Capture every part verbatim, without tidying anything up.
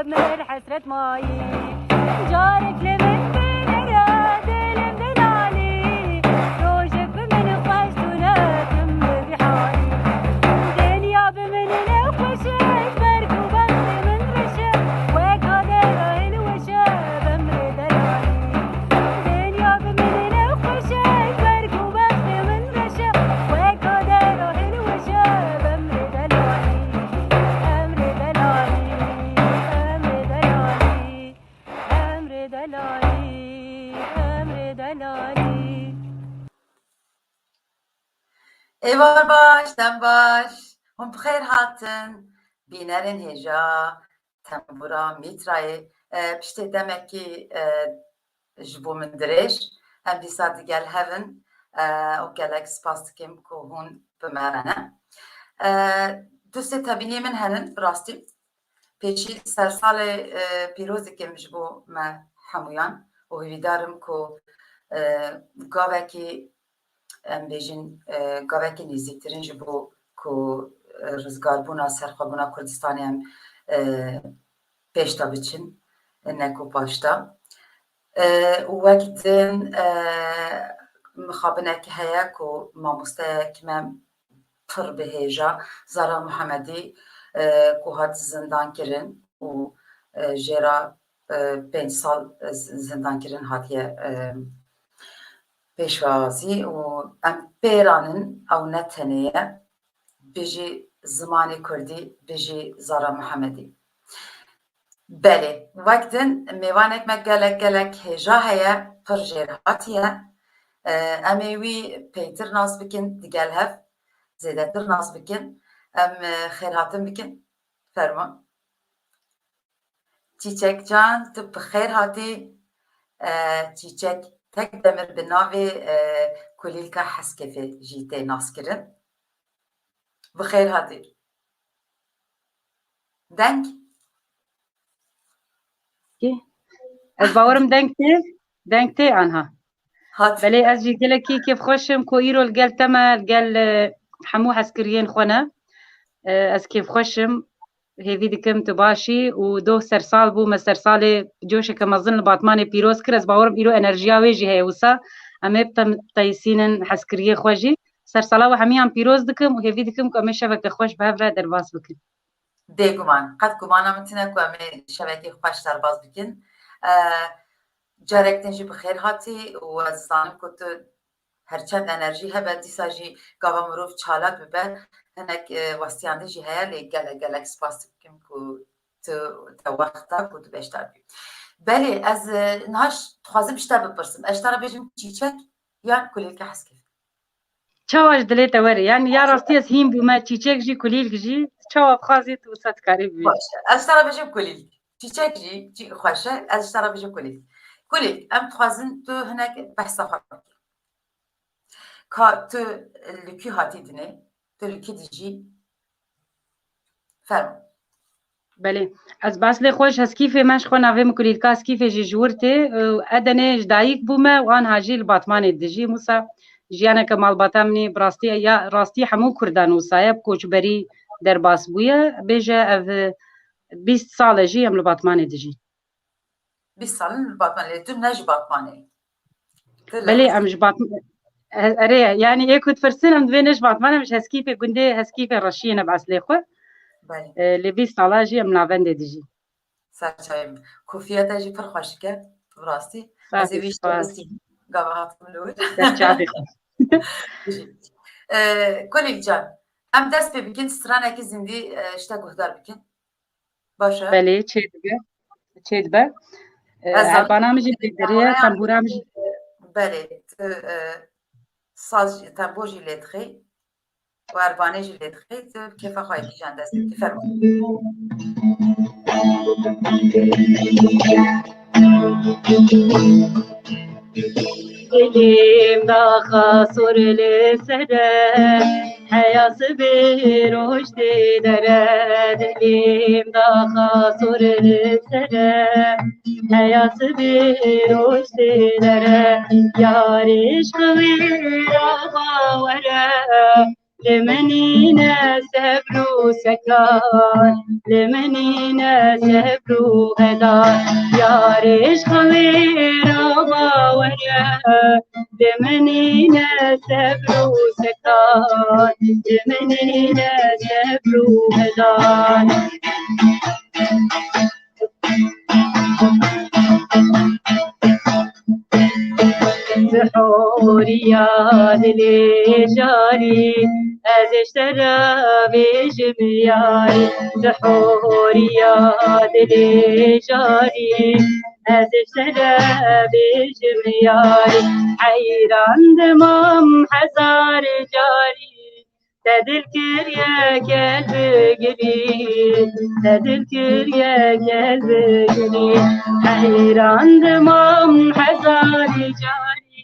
Min hesret mayî. Carek li min binêre dilim delalî. Rojek bi min xweş tune tim bi vî halî. Dinya bi min nexweş e, berg û bextê min reş e. Wek hadera hilweş e, bemrê delalî. Dinya bi min nexweş e, berg û bextê min reş e. Wek hadera hilweş e, bemrê delalî. Emrê delalî, emrê delalî, emrê delalî, emrê delalî. Êvar baş, dem baş. Hûn bi xêr hatin. Bînerên hêja, tembûra Mîtrayê. E, piştê demekî, e, ji bo min dirêj. Em dîsa digel hev in, e, û gelek spas dikim ku hûn bi me re ne. E, du sê tebîniyê min henin, bi rastî. Pêşî sersalê, e, pîroz dikim ji bo me hemûyan û hêvîdar im ku, e, gavekî, em bêjin, e, gavekî nêzîktirin ji bo ku, e, rizgarbûna, serxwebûna Kurdistanê em, e, pêş de biçin, ne ku paş de. E, û wek din, e, mixabinekî heye ku mamosteyek me pir bi hêja, Zara Muhemedî, e, ku hat zindan kirin û, e, jêra, e, pênc sal, e, z-, zindan kirin hatiye, e, pêşwazî û em pê ranin ew ne tenê ye, bijî zimanê kurdî, bijî Zara Muhemedî. Belê, wek din mêvanek me gelek gelek hêja heye, pir jêrhatî ye. E, em ê wî pêtir nas bikin, digel hev zêdetir nas bikin. Em, e, xêrhatin bikin. Fermo. Çîçek can, tu bi xêr hatî. E, Çîçek Tekdemir bi navê, e, Kulîlka Heskefê jî tê naskirin. Bi xêr hatî. Deng? Kî? Ez bawerim deng tê, deng tê anha. Hat. Belê ez jî gelekî kêfxweş im ku îro li gel te me, li gel, e, hemû hezkiriyên xwe ne. E, ez kêfxweş im, hêvî dikim tu baş î û doh sersal bû, me sersalê coşeke mezin li Batmanê pîroz kir. Ez bawerim îro enerjiya wê jî heye wisa. Em ê bi te-, teyîsînin hezkiriyê xwe jî. Sersala we hemiyan pîroz dikim û hêvî dikim ku em ê şeveke xweş bi hev re derbas bikin. Bêguman, qet gumana min tune ku em ê şevekî xweş derbas bikin. E, carek din jî bi xêr hatî û ez zanim ku tu her çend enerjî hebe, dîsa jî gava mirov çalak bibe, hinek, e, westiyandî jî heye, lê gelek, gelek spas dikim ku tu te wext da ku tu beşdar bî. Belê, ez, e, niha ş-, dixwazim ji te bipirsim. Ez ji te re bêjim çîçek yan kulîlka heskê? Çawa ji dilê te were? Yani ya rastî ez hîn bûme, çîçek jî, kulîlk jî, çawa bixwazî tu wisa dikarî bibî. Baş e. Ez ji te re bêjim kulîlk. Çîçek jî, çî xweş e, ez ji te re bêjim kulîlk. Kulîlk, em dixwazin tu hinek behsa xwe bikî. Ka tu li kû hatî dinê, tu li kû dijî? Fermo. Belê. Ez bi eslê xwe ji Heskîfê me, ji xwe navê min Kulîlka Heskîfê jî ji wir tê. Û Edenê ji dayik bûme û anha jî li Batmanê dijîm. Wisa jiyaneke malbata min e, bi rastî ya rastî hemû Kurdan wisa ye, bi koçberî derbas bûye. Bêje ev bîst sal e jî em li Batmanê dijîn. Bîst sal in li Batmanê, lê tu ne ji Batmanê. Tu li Belê, Heskî- em ji Batm-, e-, erê, yani ê ku dipirsin, em divê ne ji Batman, em ji Heskîfê, gundê Heskîfê Reşiyê ne bi eslê xwe. Belê. E, lê bîst sala jî em navendê dijîn. Ser çavê min. Kofiya te jî pir xweşik e, bi rastî. Sağ ol, spas. Ez ê wî şerî gava hatim li wir. Ser çavê xwe. Bijî. E, Kulîlk can, em dest pê bikin, stranekî zindî, e, ji te guhdar bikin. Baş e. Belê, çêdibe. Çêdibe. E, Ez zanim erbana min jî bêderiye, tembûra min jî. Belê, tu, e, saz jî, tembûr jî lê dixî. Û erbanê jî lê dixî. Tu kêfa xwe yekî jan dest bikî. Fermo. Dilim daxa sor li ser e, heya sibê roj tê dere. Dilim daxa sor li ser e, heya sibê roj tê dere. Yarê ji xewê re bawere, Li min nîne sebr û sekan, li min nîne sebr û hedan. Yarê ji xelê re bawer e, li min nîne sebr û sekan, li min nîne sebr û hedan. Di horiya dilê jarî, ez ê ji te re bêjim yarî. Di horiya dilê jarî, ez ê ji te re bêjim yarî. Heyran dimam hezar carî, te dil kiriye gel bigirî, te dil kiriye gel bigirî. Heyran dimam hezarî carî,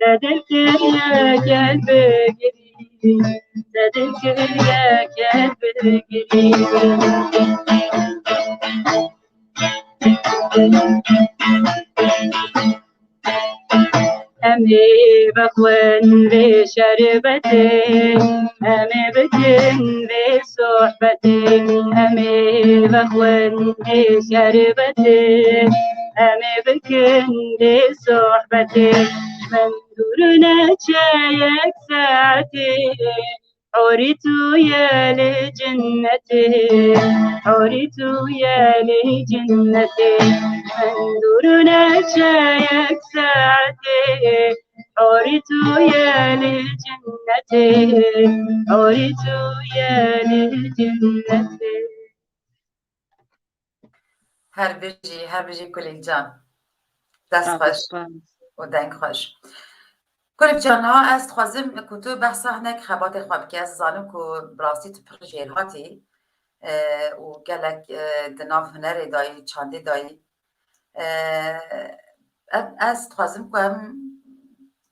te dil kiriye gel bigirî, te dil kiriye gel bigirî. Em ê vexwin vê şerbetê, em ê bikin vê sohbetê, em ê vexwin vê şerbetê, em ê bikin vê sohbetê. Min dûr neçe yek saetê, Horî tu ye li cinnetê, horî tu ye li cinnetê. Min dûr neçe yek saetê, horî tu ye li cinnetê, horî tu ye li cinnetê. Her bijî, her bijî Kulîlcan. Dest xweş û deng xweş. Kulîlcan, ha ez dixwazim ku tu behsa hinek xebatê xwe bike. Ez zanim ku bi rastî tu pir jêrhatî, e, û gelek, e, di nav hunerê dayî, çandê dayî. E, ev, ez dixwazim ku em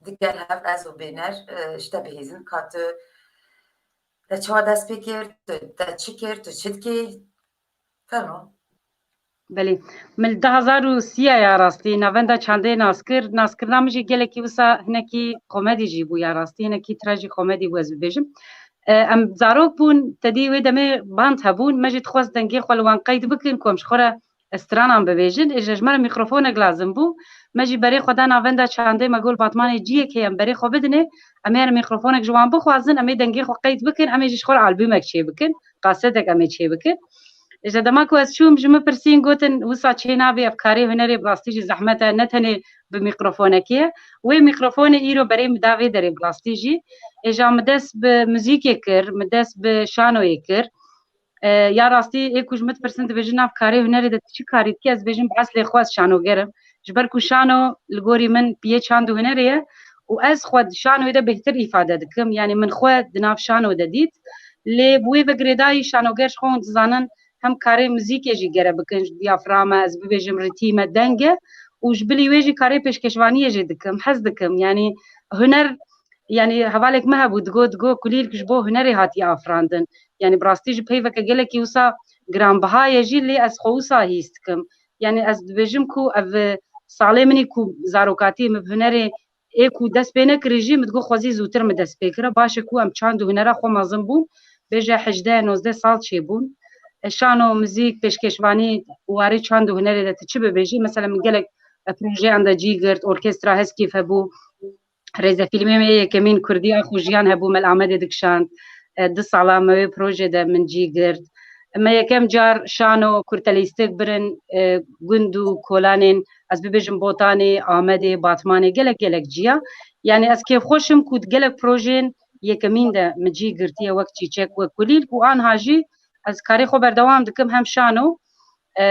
digel hev, ez û bêner, e, ji te bihîzin ka tu te çawa dest pê kir, tu te çi kir, tu çi dikî? Fermo. Belê. Min li du hazar û sî ya rastî navenda çandê nas kir. Naskirina min jî gelekî wisa hinekî komedî jî bû ya rastî. Hinekî tira jî komedî bû ez bibêjim. E, em zarok bûn, tedî wê demê band hebûn. Me jî dixwest dengê xwe li wan qeyd bikin ku em ji xwe re stranan bibêjin. Ê ji me re mîkrofonek lazim bû. Me jî berê xwe da navenda çandê, me got Batmanê ciyek heye em berê xwe bidinê. Em ê mîkrofonek ji wan bixwazin, em ê dengê xwe qeyd bikin, em ê jî ji xwe re albûmek çê bikin. Kasetek em ê çê bikin. Ji dema ku ez çûm, ji min pirsîn, gotin, wisa çê nabe, ev karê hunerê bi rastî jî zehmet e, ne tenê bi mîkrofonekê ye. Wê mîkrofonê îro berê min da vê derê bi rastî jî. Êja min dest bi muzîkê kir, min dest bi şanoyê kir. E, ya rastî, ê ku ji min dipirsin, dibêjin, nav karê hunerê de tu çi karî dikî? Ez dibêjim, bi eslê xwe ez şanoger im. Ji ber ku şano li gorî min piyê çand û hunerê ye û ez xwe di şanoyê de bêhtir îfade dikim. Yanî min xwe di nav şano de dît. Lê bi wê ve girêdayî şanoger ji xwe hûn dizanin, hem karê muzîkê jî gere bikin, ji diyaframa, ez bibêjim ritî me, deng e û ji bilî wê jî karê pêşkeşvaniyê jî dikim, hez dikim. Yanî huner, yanî hevalek me hebû, digot, digot, Kulîlk ji bo hunerê hatiye afirandin. Yanî bi rastî jî peyveke gelekî wisa giranbiha ye jî, lê ez xwe wisa hîs dikim. Yanî ez dibêjim ku ev, e, salê min î ku zarokatî min bi hunerê ê ku dest pê nekirî jî, min digot xwezî zûtir min dest pê kira. Baş e ku em çand û hunera xwe mezin bûn. Bêje hejdeh nozdeh sal çêbûn. E, şano, muzîk, pêşkêşvanî û warê çand û hunerê de tu çi bibêjî? Mesela min gelek, e, projeyan de cî girt, orkestra Heskîf hebû. Rêzefîlmê me yê yekemîn kurdî Ax û Jiyan hebû, me li Amedê dikişand. E, du sala me wê proje de min cî girt. Me yekem car şano kurtelîstik birin, e, gund û kolanên, ez bibêjim, Botanê, Amedê, Batmanê, gelek gelek ciya. Yanî ez kêfxweş im ku di gelek projeyên yekemîn de min cî girtiye, wek Çîçek, wek Kulîlk û anha jî ez karê xwe berdewam dikim, hem şano, e,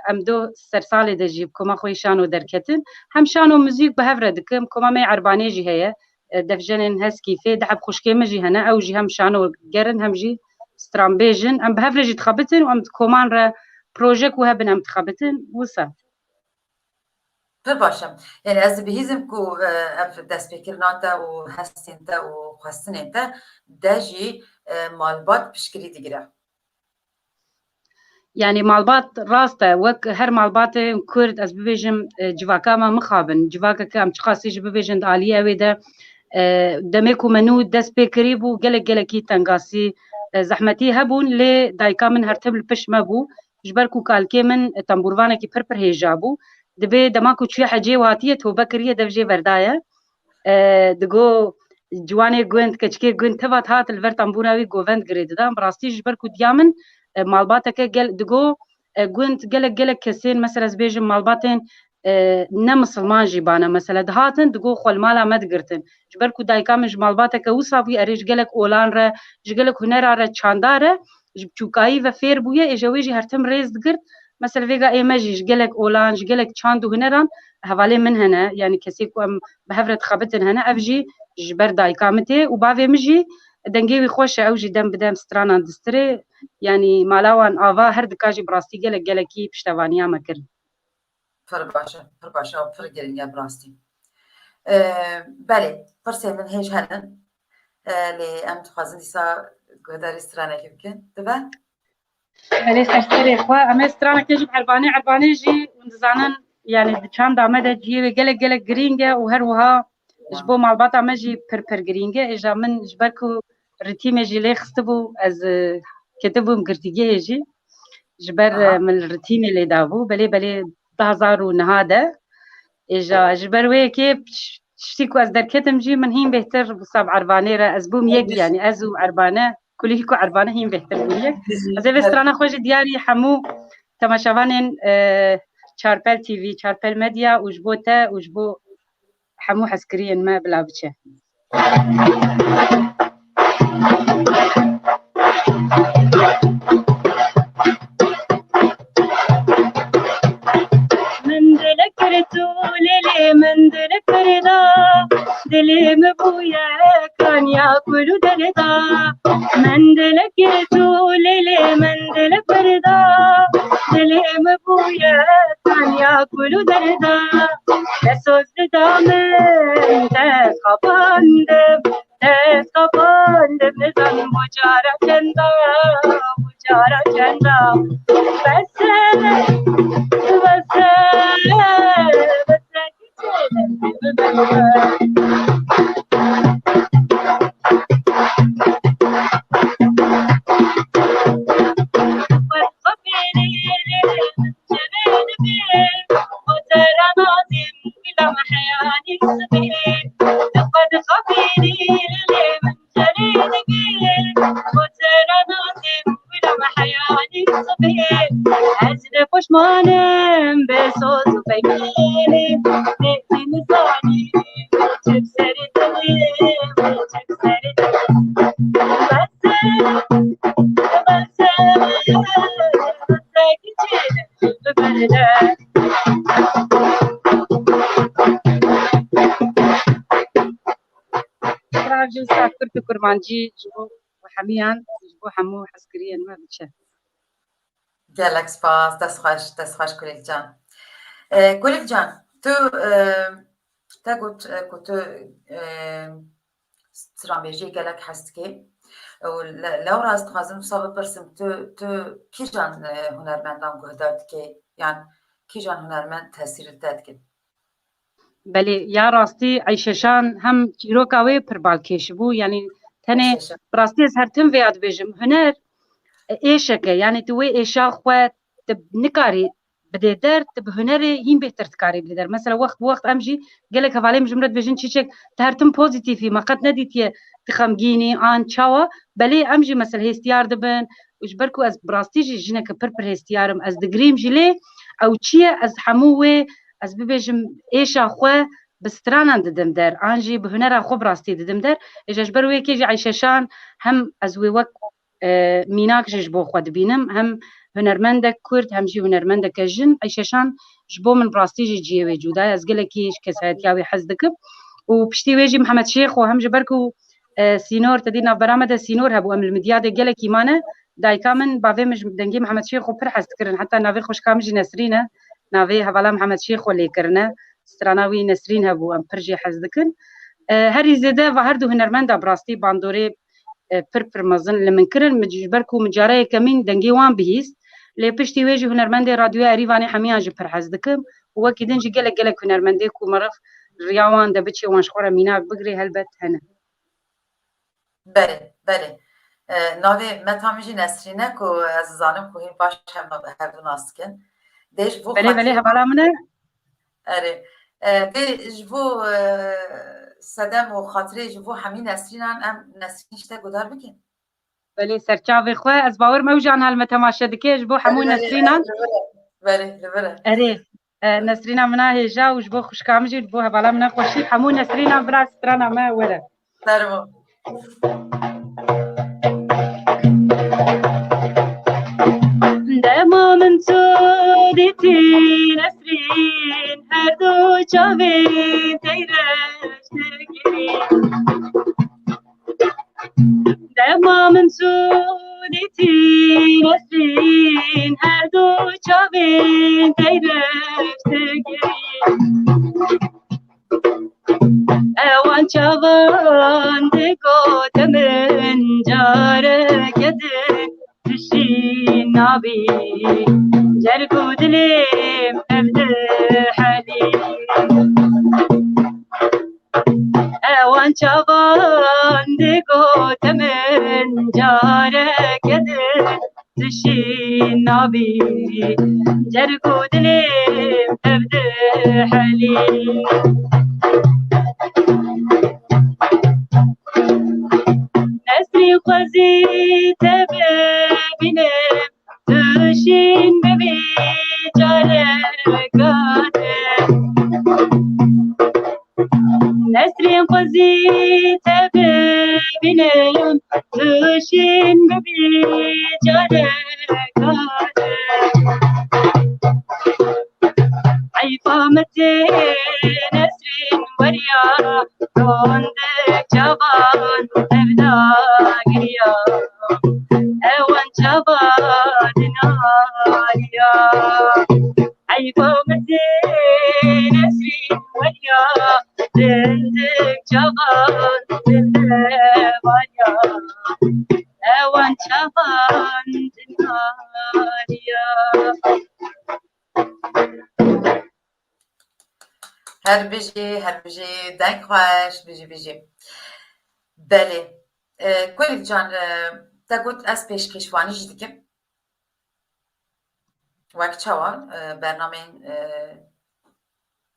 em do sersalê de jî bi koma xwe yî şano derketin. Hem şano muzîk bi hev re dikim, koma me Erbanê jî heye, e, Devjenên Heskîfê, di heb xwişkê min jî hene, ew jî hem şanoger in, hem jî stranbêj in. Em bi hev re jî dixebitin û em di koman re projek û hebin em dixebitin, wisa. Pir baş e. Yanî ez dibihîzim ku, e, ev destpêkirina te û hestên te û xwestinên te de jî, e, malbat piştgirî digire. Yanî malbat rast e, wek her malbatê Kurd, ez bibêjim, e, civaka me mixabin. Civakeke em çiqasî jî bibêjin di aliyê wê de, E, demê ku me nû dest pê kirî bû, gelek gelekî tengasî, e, zehmetî hebûn, lê dayika min her tim li pişt me bû. Ji ber ku kalkê min, e, tembûrvanekî pir pir hêja bû. Dibê dema ku çûye hecê û hatiye tobe kiriye, dev jê verdaye. E, digo, ciwanê gund, keçikê gund, teva dihat li ver tembûra wî govend girê didan. Bi rastî ji ber ku diya min, e, malbateke gel, digo, e, gund gelek gelek kesên, mesela ez bêjim malbatên, e, ne misilman jî bane, mesela dihatin, digo xwe li mala me digirtin. Ji ber ku dayika min ji malbateke wisa bûye, erê ji gelek olan re, ji gelek hunera re, çanda re, ji biçûkayî ve fêr bûye, êja wê jî her tim rêz digirt. Mesela vêga ê me jî ji gelek olan, ji gelek çand û huneran hevalê min hene, yanî kesê ku em bi hev re dixebitin hene, ev jî ji ber dayika min tê û bavê min jî dengê wî xweş e, ew jî dem bi dem stranan distirê, yanî mala wan ava her dika jî bi rastî gelek gelekî piştevaniya me kirin. Pir baş e, pir baş e, pir giring e bi rastî. Ee, belê, pirsên min hêj hene. Ee, lê em dixwazin dîsa guhdarî stranekê bikin. Dibe? Belê, ser serê xwe. Em ê stranekê jî bi Erbanê, Erbanê jî hûn dizanin, yanî di çanda me de cihê wê gelek gelek girîng e û her wiha ji bo malbata me jî pir pir girîng e. Êja min ji ber ku ritîmê jî lê xistibû, ez, e, ketibûm girtîgehê jî. Ji ber, e, min li ritîmê lê dabû. Belê, belê, du hezar û neh de. Êja ji ber wê yekê tiştî ku ez derketim jî min hîn bêhtir wisa bi Erbanê re ez bûm yek, yanî ez û Erbane, kulî ku Erbane hîn bêhtir bûn yek. Ez ê vê strana xwe jî diyarî hemû temaşevanên, e, Çarpel T V, Çarpel Medya û ji bo te û ji bo hemû hezkiriyên me bila biçe. Min dilek kir tu lê lê min dilek kir da, dilê min bûye kanya kul û derda. Min dilek kir tu lê lê min dilek kir da, dilê min bûye kanya kul û derda. Te soz dida min, te xapandim, te xapandim, nizanim bu cara çenda, bu cara çenda. Bes e, bes e, bes e, Ez ne poşmanim be soz û peymanê, ne, ne nizanî çi bi serê dilê, çi bi serê dilê. Bes e, bes e, bes e, kiçê biberde. Selav ji wisa Kurd û Kurmancî ji bo hemiyan, ji bo hemû hezkiriyên me biçe. Gelek spas, dest xweş, dest xweş Kulîlcan. E, Kulîlcan, tu, e, te got, e, ku tu, e, stranbêjiyê gelek hez dikê. Û le-, lewra ez dixwazim wisa bipirsim, tu, tu kîjan, e, hunermendan guhdar dikê? Yan kîjan hunermend tesîr li te dikin? Belê, ya rastî Eyşe Şan hem çîroka wê pir balkêş bû. Yanî tenê Eyşe Şan. Bi rastî ez her tim vêya dibêjim. Huner, e, êşek e. Yanî tu wê êşa xwe tu nikarî bidê der, tu bi hunerê hîn bêhtir dikarî bidê der. Mesela wext bi wext em jî gelek hevalên min ji min re dibêjin, Çîçek, tu her tim pozîtîf î, me qet nedîtiye tu xemgîn î, an çawa. Belê em jî mesela hêstiyar dibin. Û ji ber ku ez bi rastî jî jineke pir pir hêstiyar im, ez digirîm jî lê ew çi ye, ez hemû wê, ez bibêjim, êşa xwe bi stranan didim der, an jî bi hunera xwe bi rastî didim der. Êja ji ber wê yekê jî Eyşe Şan hem ez wê wek, e, mînak jî ji bo xwe dibînim, hem hunermendek Kurd, hem jî hunermendeke jin. Eyşe Şan ji bo min bi rastî jî cihê wê cuda ye. Ez gelekî ji kesayetiya wê hez dikim. Û piştî wê jî Mihemed Şêxo, hem ji ber ku, e, sînor, te dî navbera me de sînor hebû, em li Midyadê gelekî mane. Dayika min, bavê min ji dengê Mihemed Şêxo pir hez dikirin. Heta navê xwişka min jî Nesrîn e. Navê hevala Mihemed Şêxo lê kirine. Strana wî Nesrîn hebû, em pir jê hez dikin. E, herî zêde va her du hunermenda bi rastî bandorê, e, pir pir mezin li min kirin. Min ji ber ku min cara yekemîn dengê wan bihîst. Lê piştî wê jî hunermendê Radyoya Erîvanê hemiyan jî pir hez dikim. Û wekî din jî gelek gelek hunermendê ku meriv riya wan de biçê, wan ji xwe re mînak bigirê, helbet hene. Belê, belê. E, navê meta min jî Nesrîn e, ku ez zanim ku hîn baş hev-, hevdu nas dikin. Dê ji bo Belê, belê, xatirê hevala min e. Erê. E, dê ji bo, e, sedem û xatirê ji bo hemî Nesrînan em Nesrîn ji te guhdar bikin. Belê, serçavê xwe, ez bawer me ew jî an hal me temaşe dike, ji bo hemû Belê, belê, Nesrînan. li vir e. Belê, li vir e. Erê, e, Nesrîna min a hêja û ji bo xwişka min jî, ji bo hevala min a xweşî, hemû Nesrînan bira strana me were. Servo. Dema min tu dîtî Nesrîn, her du çavên teyreş digirî. Dema min tu dîtî Nesrîn, her du çavên teyreş digirî. Ewan çavan digote min, careke din tu şîn nabî, cerg û dilê min ev dihelî. Ewan çavan digote min, careke din tu şîn nabî, cerg û dilê min ev dihelî. Nesrîn xwezî te bibînim, tu şîn bibî careka din. Nesrîn xwezî te bibînim, tu şîn bibî careka din. Eyfa min tê Nesrîn weriya, rondik çavan ev dagiriya, ewan çava dinariya. Eyfa min tê Nesrîn weriya, rondik çavan ev dagiriya, ewan çavan dinariya. Her bijî, her bijî, deng xweş, bijî, bijî. Belê. E, Kulîlk can, e, te got ez pêşkêşvanî jî dikim. Wek çawa, e, bernameyên, e,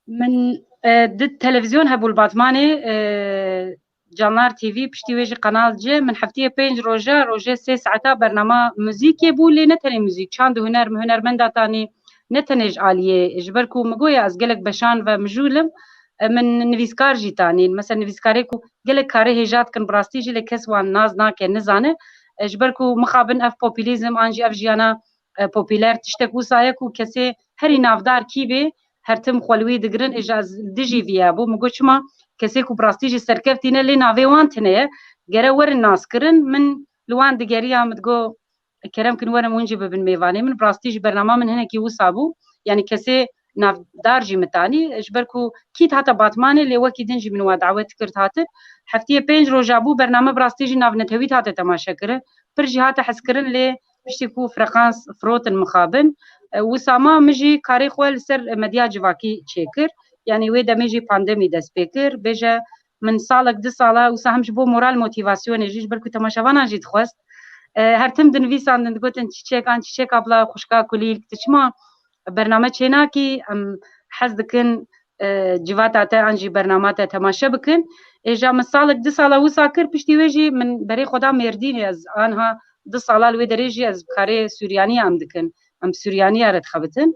Min, e, di televîzyon hebû li Batmanê, e, Canlar T V, piştî wê jî Kanal C. Min heftiyê pênc roja, rojê sê saeta bernama muzîkê bû, lê ne tenê muzîk, çand û huner, min hunermenda tanî, ne tenê ji aliyê, ji ber ku min goya ez gelek beşan ve mijûl im, e, min nivîskar jî tanîn. Mesela nivîskarê ku gelek karê hêja dikin, bi rastî jî lê kes wan nas nake, nizane. E, ji ber ku mixabin ev populîzm an jî ev jiyana, e, popûler tiştek wisa ye ku kesê herî navdar kî bê, her tim xwe li wî digirin, êja ez li dijî vî ya bû. Min got, çima kesê ku bi rastî jî serkeftî ne, lê navê wan tune ye, gere werin naskirin. Min li wan digeriya, min digot, kerem kin werin hûn jî bibin mêvanê min. Bi rastî jî bernama min hinekî wisa bû. Yanî kesê navdar jî min tanî, ji ber ku kî dihata Batmanê, lê wekî din jî min wa dawet kir hatin. Heftiyê pênc roja bû, bername bi rastî jî navnetewî dihate temaşe kirin. Pir jî hate hezkirin, lê piştî ku freqans firotin mixabin, e, wisa ma min jî karê xwe li ser medya civakî çêkir. Yanî wê demê jî pandemî dest pê kir. Bêje min salek, du sala wisa hem ji bo moral, motîvasyonê jî, ji ber ku temaşevanan jî dixwest. E, her tim dinivîsandin, digotin, "Çiçek an Çiçek abla, xwişka Kulîlk, tu çima bername çênakî? Em hez dikin, e, civata te an jî bernama te temaşe bikin." Êja min salek, du sala wisa kir, piştî wê jî min berê xwe da Mêrdînê. Ez anha du sala li wê derê jî ez karê Suryanî em dikin. Em Suryanî re dixebitin.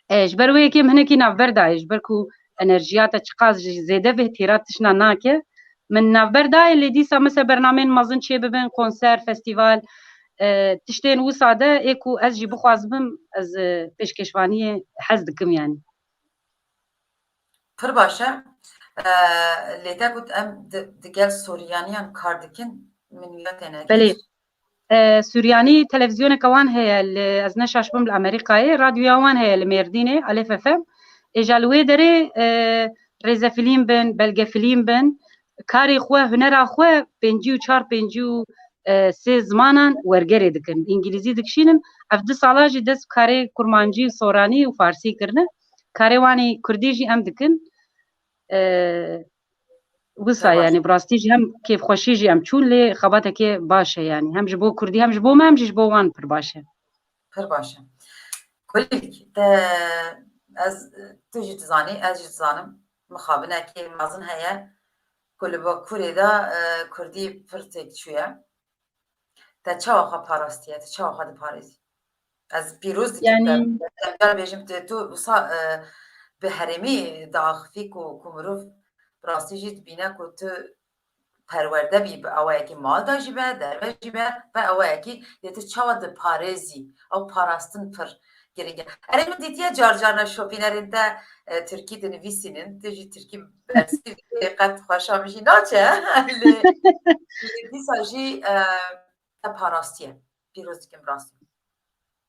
E, ji ber wê yekê min hinekî navber dayê, ji ber ku enerjiya te çiqas jî zêde vê têra tişna nake. Min navber dayê, lê dîsa mesela bernameyên mezin çê bibin, konser, festîval, e, tiştên wisa de ê ku ez jî bixwazibim, ez, e, pêşkêşvaniyê hez dikim yanî. Pir baş e. E, lê te got em di, digel Suryaniyan kar dikin, min wiya tênekir. Belê. E, Suryanî televîzyoneke wan heye, li, ez ne şaş bim, li Amerîkayê, radyoya wan heye li Mêrdînê, Alef F M. Êja li wê derê, e, rêzefîlm bin, belgefîlm bin, karê xwe, hunera xwe pêncî û çar, pêncî û sê zimanan wergerê dikin. Îngilîzî dikişînin. Ev du sala jî dest bi karê kurmancî û soranî û farsî kirine. Karê wan ê kurdî jî em dikin. E, wisa, yanî, bi rastî jî hem kêfxweşî jî em çûn, lê xebatekê baş e, yanî, hem ji bo Kurdî, hem ji bo me, hem jî ji bo wan pir baş e. Pir baş e. Kulîlk, te, ez, tu jî dizanî, ez jî dizanim, mixabinekê mezin heye ku li Bakurê de, e, Kurdî pir têk çûye. Te çawa xwe parastiye, te çawa xwe diparêzî? Ez pîroz dikim te. Yanî, ez car bêjim, tu, tu wisa, e, bi herêmî diaxifî ku, ku mirov bi rastî jî dibîne ku tu perwerde bî, bi awayekî mal de jî be, derve jî be, be awayekî, lê tu çawa diparêzî? Ew parastin pir girîng e. Erê, min dîtiye car carna şopînerên te, e, tirkî dinivîsînin, tu jî tirkî bersî dikî, qet xweşa min jî naçe. Lê, lê dîsa jî, e, te parastiye. Pîroz dikim rastî.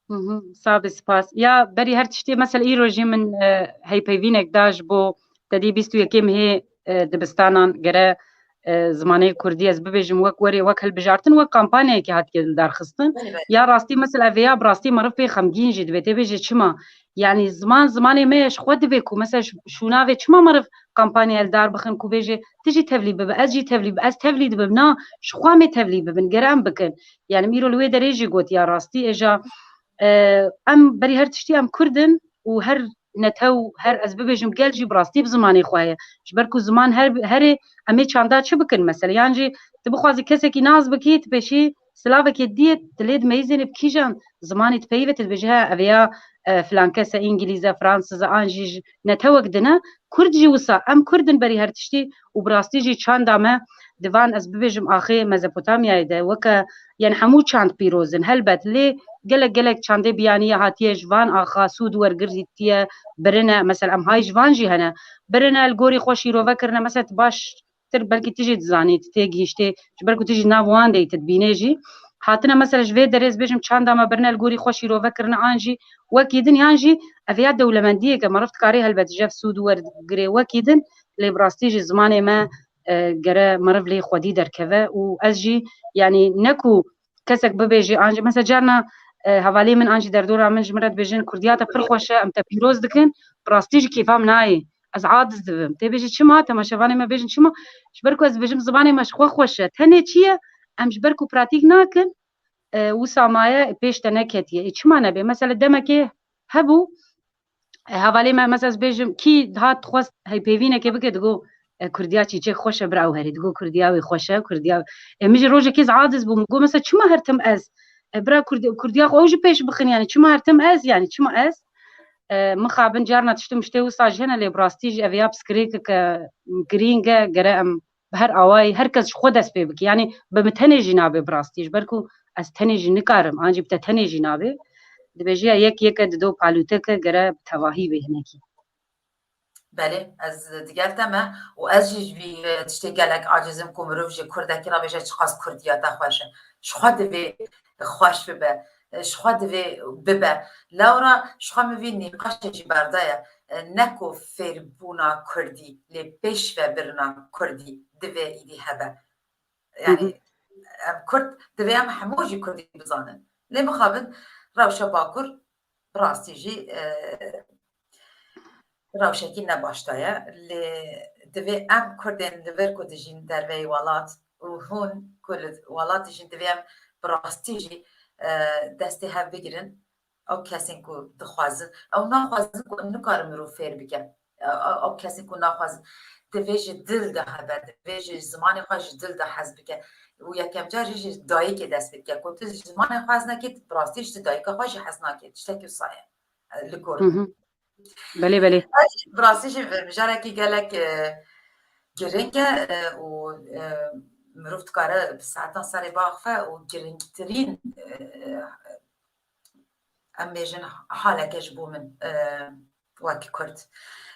Mhm, sax be, spas. Ya berî her tiştî, mesela îro jî min, e, heypeyvînek da ji bo te dî bîst û yekê mehê, e, dibistanan gere, e, zimanê kurdî ez bibêjim wek werê, wek hilbijartin, wek kampanyayekê hatiye lidarxistin. Belê, belê. Ya rastî, mesela vêya bi rastî meriv pê xemgîn jî dibe. Tê bêjê çima? Yanî ziman, zimanê me ye, ji xwe divê ku mesela ş-, şûna vê çima meriv kampanyaya li dar bixin ku bêjê, tu jî tevlî bibe, ez jî tevlî, ez tevlî dibim, na, ji xwe em ê tevlî bibin, gere em bikin. Yanî îro li wê derê jî gotiya rastî, êja, e, em berî her tiştî em Kurd in û her netew, her, ez bibêjim, gel jî bi rastî bi zimanê xwe ye. Ji ber ku ziman her, herê em ê çanda çi bikin mesela? Yan jî tu bixwazî kesekî nas bikî, tu pêşî silavekê diyê, tu lê dimeyîzênê bi kîjan zimanê tu peyî ve, tu dibêjî, he, ev ya, e, filan kes e, îngilîz e, fransîz e, an jî ji netewek din e. Kurd jî wisa, em Kurd in berî her tiştî û bi rastî jî çanda me di van, ez bibêjim, axê Mezopotamyayê de weke, yani hemû çand pîroz in, helbet, lê gelek gelek çandê biyaniye hatiye ji van axa sûd wergirtiye, birine, mesela em hay ji van jî hene, birine li gorî xwe şîrove kirine, mesela tu baş tir belkî tu jî dizanî, tu tê gihîştê, ji ber ku tu jî nav wan de yî, tu dibînê jî. Hatine mesela ji vê derê ez bêjim çanda me birine li gorî xwe şîrove kirine an jî wekî din, yan jî ev ya dewlemendiyeke meriv dikarê helbet ji ev sûd wergirê wekî din, lê bi rastî jî zimanê me, e, gere meriv lê xwedî derkeve û ez jî, yanî ne ku kesek bibêje, an jî mesela carna, e, hevalê min an jî derdora min ji min re dibêjin, Kurdiya te pir xweş e, em te pîroz dikin, bi rastî jî kêfa min nayê. Ez aciz dibim. Tê bêjî çima? Temaşevanê me bêjin çima? Ji ber ku ez dibêjim zimanê me ji xwe xweş e. Tenê çi ye? Em ji ber ku pratîk nakin, e, wisa maye pêş te neketiye. Ê, çima nebe? Mesela demekê hebû, e, hevalê me, mesela ez bêjim, kî dihat dixwest heypêvînekê bike, digo, e, Kurdiya çîçek xweş e, bira ew herê. Digo, Kurdiya wê xweş e, Kurdiya wê. E, min jî rojekê ez aciz bûm. Go, mesela çima her tim ez? E, bira Kurdi-, Kurdiya xwe ew jî pêş bixin, yani çima her tim ez, yani çima ez? E, mixabin carna tişt û miştê wisa jî hene, lê bi rastî jî ev ya piskirêkeke girîng e, gere em bi her awayî her kes ji xwe dest pê bike. Yanî bi min tenê jî nabe bi rastî, ji ber ku ez tenê jî nikarim, an jî bi te tenê jî nabe. Dibêje ya yek yeke dido palûteke gere bi tevahî bê hinekî. Belê, ez digel te me û ez jî ji vî, e, tiştê gelek aciz im ku mirov ji kurdekî re bêje çiqas kurdiya te xweş e. Ji xwe divê xweş bibe, e, ji xwe divê bibe. Lewra ji xwe min vî nîqaşê jî berdaye, e, ne ku fêrbûna kurdî, lê pêşvebirina kurdî divê îdî hebe. Hı hı. Yani, em kurd, divê em hemû jî kurdî bizanin. Lê mixabin rewşa Bakur bi rastî jî, e, rewşekî ne baş de ye. Lê divê em kurdên li vir ku dijîn derveyî welat û hûn ku li welat dijîn, divê em bi rastî jî, e, destê hev bigirin. Ew kesên ku dixwazin, ew naxwazin ku nikarin mirov fêr bike. Ew, ew, ew kesên ku naxwazin, divê ji dil de hebe, divê ji zimanê xwe ji dil de hez bike. Û yekem car jî ji dayikê dest pê bike. Ku tu ji zimanê xwe hez nekî, bi rastî ji dayika xwe jî hez nakî. Tiştekî wisa ye, e, li gor min. Hı hı. Belê, belê. Bi rastî jî mijarekî gelek, e, giring e, e, û, e, mirov dikare bi saetan serê biaxife û giringtirîn, e, em bêjin haleke ji bo min, e, wek Kurd.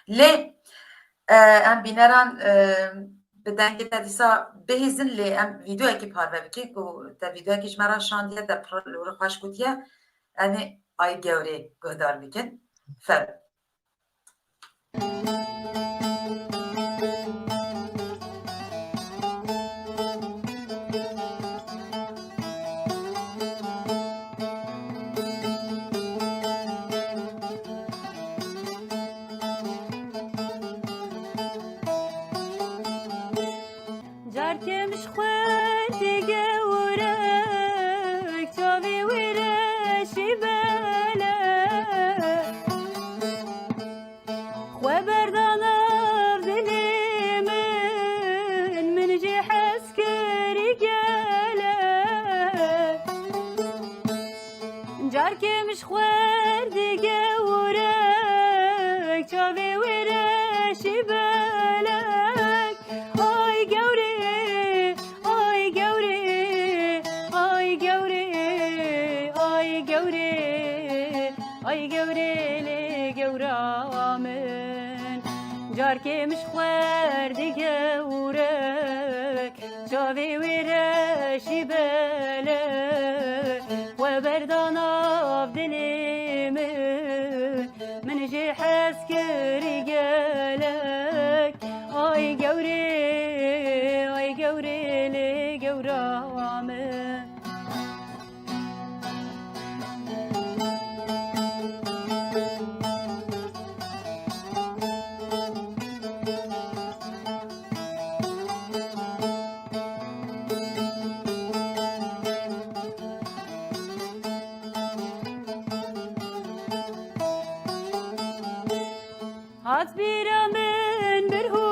Lê, e, em bîneran, e, bi dengê te dîsa bihîzin, lê em vîdeoyekî parve bikin ku te vîdeoyekî ji me re şandiye, te pir li wir xweş gotiye. Em ê Ay Gewrê guhdar bikin. Fermo. Xwe dige ûrek çavê wê reşî bele. Xwe berda nav dilê min, min jê hez kirî gelek. Carkê min ji xwe dige ûrek çavê wê reşî belek. Ay gewrê, ay gewrê, ay gewrê, ay gewrê, ay gewrê lê gewra min. Carkê min ji xwe dige ûrek çavê wê reşî belek. We berda nav dilê min, min jê hez kirî gelek. Ay gewrê, ay gewrê lê gewra min. Hat bîra min bir û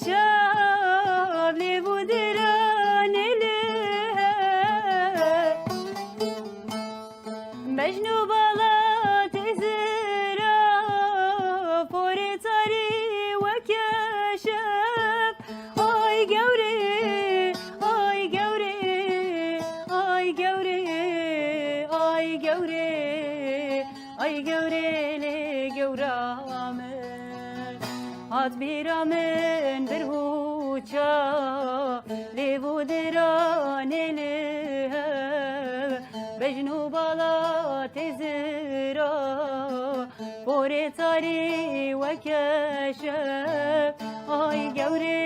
çav lêv û diranê li hev. Mecnû bala tê zira porê tarî weke şev. Ay gewrê, ay gewrê, ay gewrê, ay gewrê, ay gewrê lê gewra min. Hat bîra min bir û çav lêv û diranê li hev. Mecnû bala tê zira porê tarî weke şev. Ay gewrê,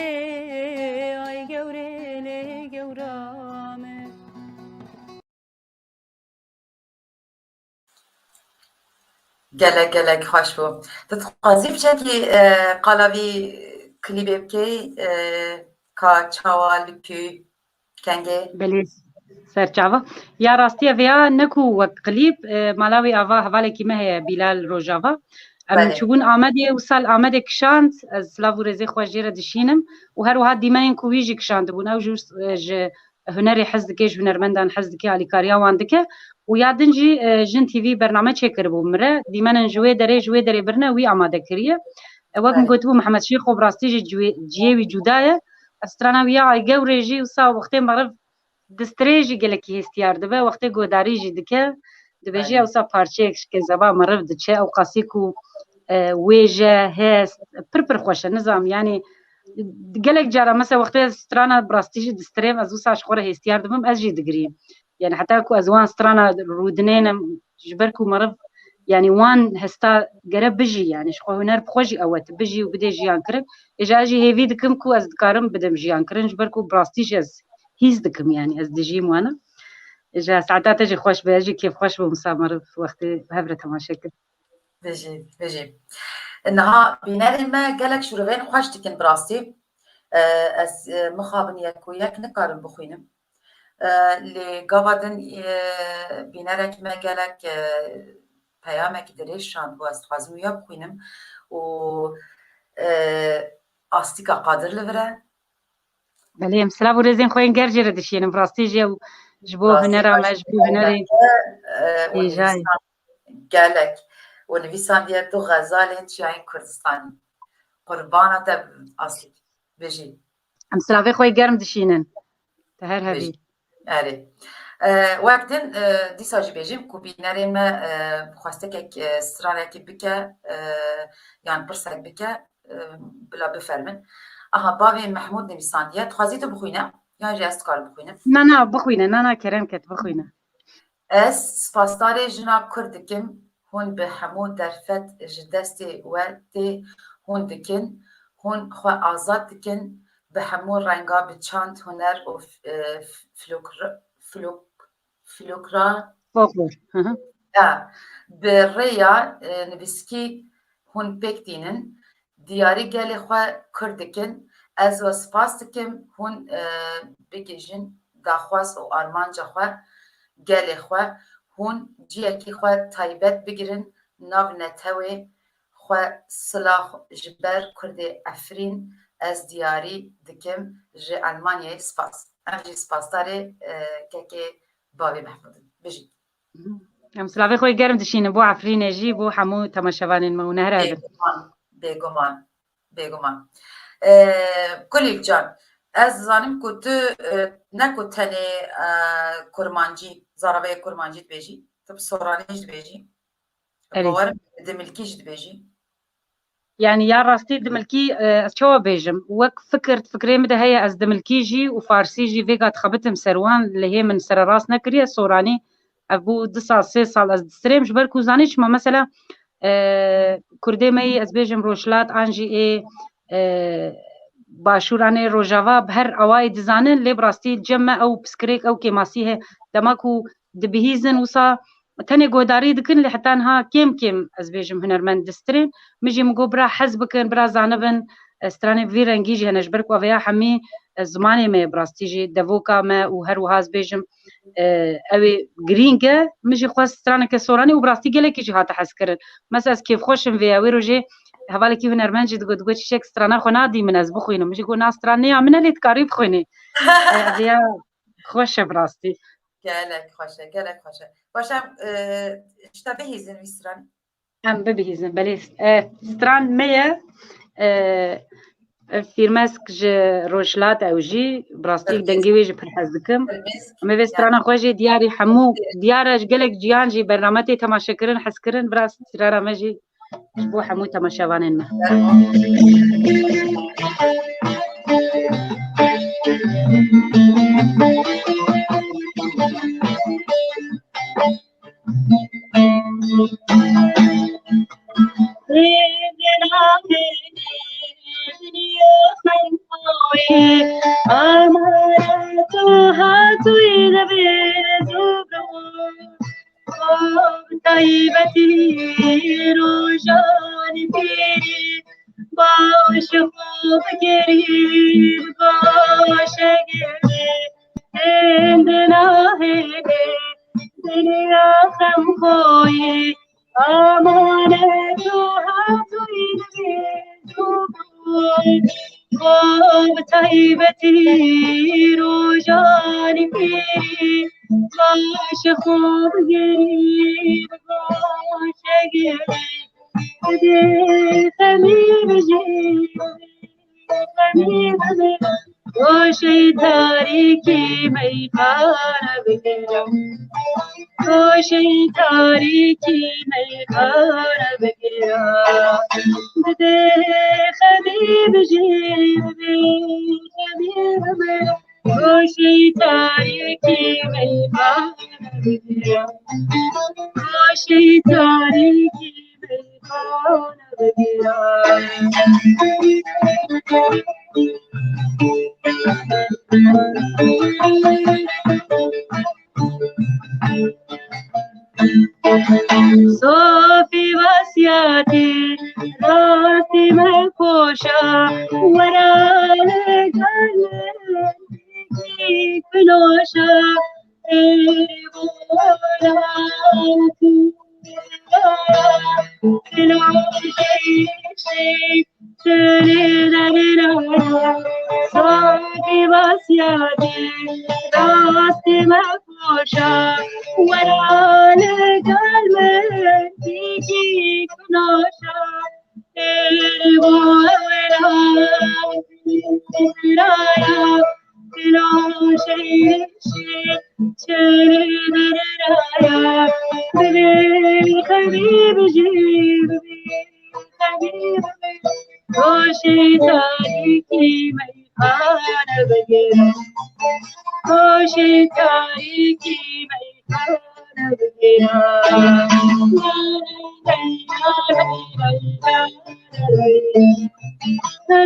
ay gewrê lê gewra min. Gelek gelek xweş bû. Tu dixwazî biçekî, e, qala vî klîbê bikey, e, ka çawa li ku kengê? Belê, serçava. Ya rastî ev ya ne ku wek klîb, e, mala wî ava hevalekî me heye, Bîlal Rojava. Em Belê. çûbûn Amedê, wisa li Amedê kişand, ez silav û rêzê xwe jê re dişînim û her wiha dîmenên ku wî jî kişandibûn. Ew jî, e, ji hunerê hez dike, ji hunermendan hez dike, alîkariya wan dike û ya din jî, e, Jin T V bername çêkiribû min re. Dîmenên ji wê derê, ji wê derê birine wî amade kiriye. E, wek min Belê. gotibû, Mihemed Şêxo bi rastî jî ciyê, ciyê wî cuda ye. Ez strana wî ya Ay Gewrê jî wisa wextê meriv distirê jî gelekî hêstiyar dibe, wextê godarî jî dike, dibêje Aynen. Ewsa parçeyek ji kezeba meriv diçe, ew qasî ku, e, wêje, hest, pir pir xweş e, nizam, yanî gelek cara, mesela, wextê ez strana bi rastî jî distirêm, ez wisa ji xwe re hêstiyar dibim, ez jî digirîm. Yani heta ku ez wan strana rûdinênim, ji ber ku meriv, yani wan hesta gere bijî, yani ji xwe huner bi xwe jî ew e, tu bijî û bidê jiyan kirin. Êja ez jî hêvî dikim ku ez dikarim bidim jiyan kirin, ji ber ku bi rastî jî ez hîs dikim, yani ez dijîm wana. Êja saeta te jî xweş be, ez jî kêfxweş bûm, wisa meriv wextê hev re temaşe kir. Bijî, bijî. Niha bînerên me gelek şûrivên xweş dikin bi rastî. E, ez, e, mixabin yek û yek nikarim bixwînim. E, lê gava din, e, bînerekî me gelek, e, peyamekî dirêj şandibû, ez dixwazim wiya bixwînim. Û, e, Astika Qadir li vir e. Belê, em silav û rêzên xwe yên germ jê re dişînim. Bi rastî jî ew ji bo Rastî hunera me, ji bo hunerê e, û hêjayê. Nivîsan gelek û nivîsandiye du xezalên çiyayên Kurdistanê. Qurbana te Astik. Bijî. Em silavê xwe yê germ dişînin. Te her hebî. Erê. E, wek din, e, dîsa jî bêjim ku bînerê me, e, xwestekek, e, stranekî bike, e, yan pirsek bike, e, bila bifermin. Aha, bavê Mehmûd nivîsandiye. Dixwazî tu bixwîne? Yan jî ez dikarim bixwînim? Na, na, bixwîne. Na, na, kerem ket, bixwîne. Ez spasdarê jina Kurd dikim. Hûn bi hemû derfet ji destê we tê hûn dikin. Hûn xwe azad dikin. Bi hemû renga, bi çand, huner û f-, e, f-, flokr-, flok-, flokra-, Folklor. Hı hı. Ya, bi rêya, e, nivîskî hûn pêk tînin. diyarî gelê xwe Kurd dikin. Ez we spas dikim, hûn, e, bigihîjin daxwaz û armanca xwe, gelê xwe, hûn ciyekî xwe taybet bigirin nav netewê xwe. Silax ji ber Kurdê Efrîn, ez diyarî dikim ji Elmanyayê. Spas. Em jî spasdarê, e, kekê Bavê Mehmûd in. Bijî. Em silavê xwe germ dişînin bo Efrînê jî, bo hemû temaşevanên me û nehre hebin. Bêguman, bêguman, bêguman. Ee, Kulîl can, ez dizanim ku tu, e, ne ku tenê, e, kurmancî, zaravayê kurmancî dibêjî, tu bi soranî jî dibêjî. Erê. Bawerim dimilkî jî dibêjî. Yani ya rastî dimilkî, e, ez çawa bêjim? Wek fikir, fikrê min de heye ez dimilkî jî û farsî jî vêga dixebitim ser wan, lê hê min sererast nekiriye soranî. Ev bû du sal, sê sal ez distirêm, ji ber ku zanî çima, mesela, e, Kurdê me yî, ez bêjim Rojhilat an jî ê, e, Başûr an ê Rojava bi her awayî dizanin, lê bi rastî cem me ew piskirêk, ew kêmasî heye. Dema ku dibihîzin wisa tenê guhdarî dikin, lê heta niha kêm kêm, ez bêjim, hunermend distirên. Min jî min got, bira hez bikin, bira zanibin, e, stranê bi vî rengî jî hene, ji ber ku ev ya hemî, e, zimanê me ye, bi rastî jî devoka me û her wiha ez bêjim, e, ew ê girîng e. Min jî xwest straneke soranî û bi rastî gelekî jî hate hezkirin. Mesela ez kêfxweş im vê ya, wê rojê hevalekî hunermend jî digot, digot, çiçek strana xwe nadî min ez bixwînim. Min jî got, na stran ne ya min e, lê dikarî bixwînî. E, ev ya xweş e bi rastî. Gelek xweş e, gelek xweş e. Baş e, e, ji te bihîzin wî stran. Em bibihîzin, belê. E, stran me ye, e, e, Fîrmesk ji Rojhilat ew jî, bi rastî dengê wê jî pir hez dikim. Em ê vê strana xwe jî diyarî hemû, diyar e ji gelek ciyan jî bername tê temaşekirin, hezkirin, bi rastî strana me jî ji bo hemû temaşevanên me. Taybetî rojanî pêrî baş xwe bigerî, baş gerî, hêndina hêdê dinya xem xweyî, amanet û hatûyî dibê dû. Xwe bi taybetî rojanî pêrî, baş xwe bigerî, baş gerî. Dê xemî bijî, xemî bijî. Goşê tarîkî meyxane bigire. Goşê tarîkî meyxane bigire. Dê xemî bijî, dê xemî bimire. Goşê tarîkî meyxane bigire. Goşê tarîkî meyxane bigire. Sofî vasiyatî rastî me koşa, wera li gel min kî kunoşa. Hoşê tarîkî meyxane bigire. Hoşê tarîkî meyxane bigire.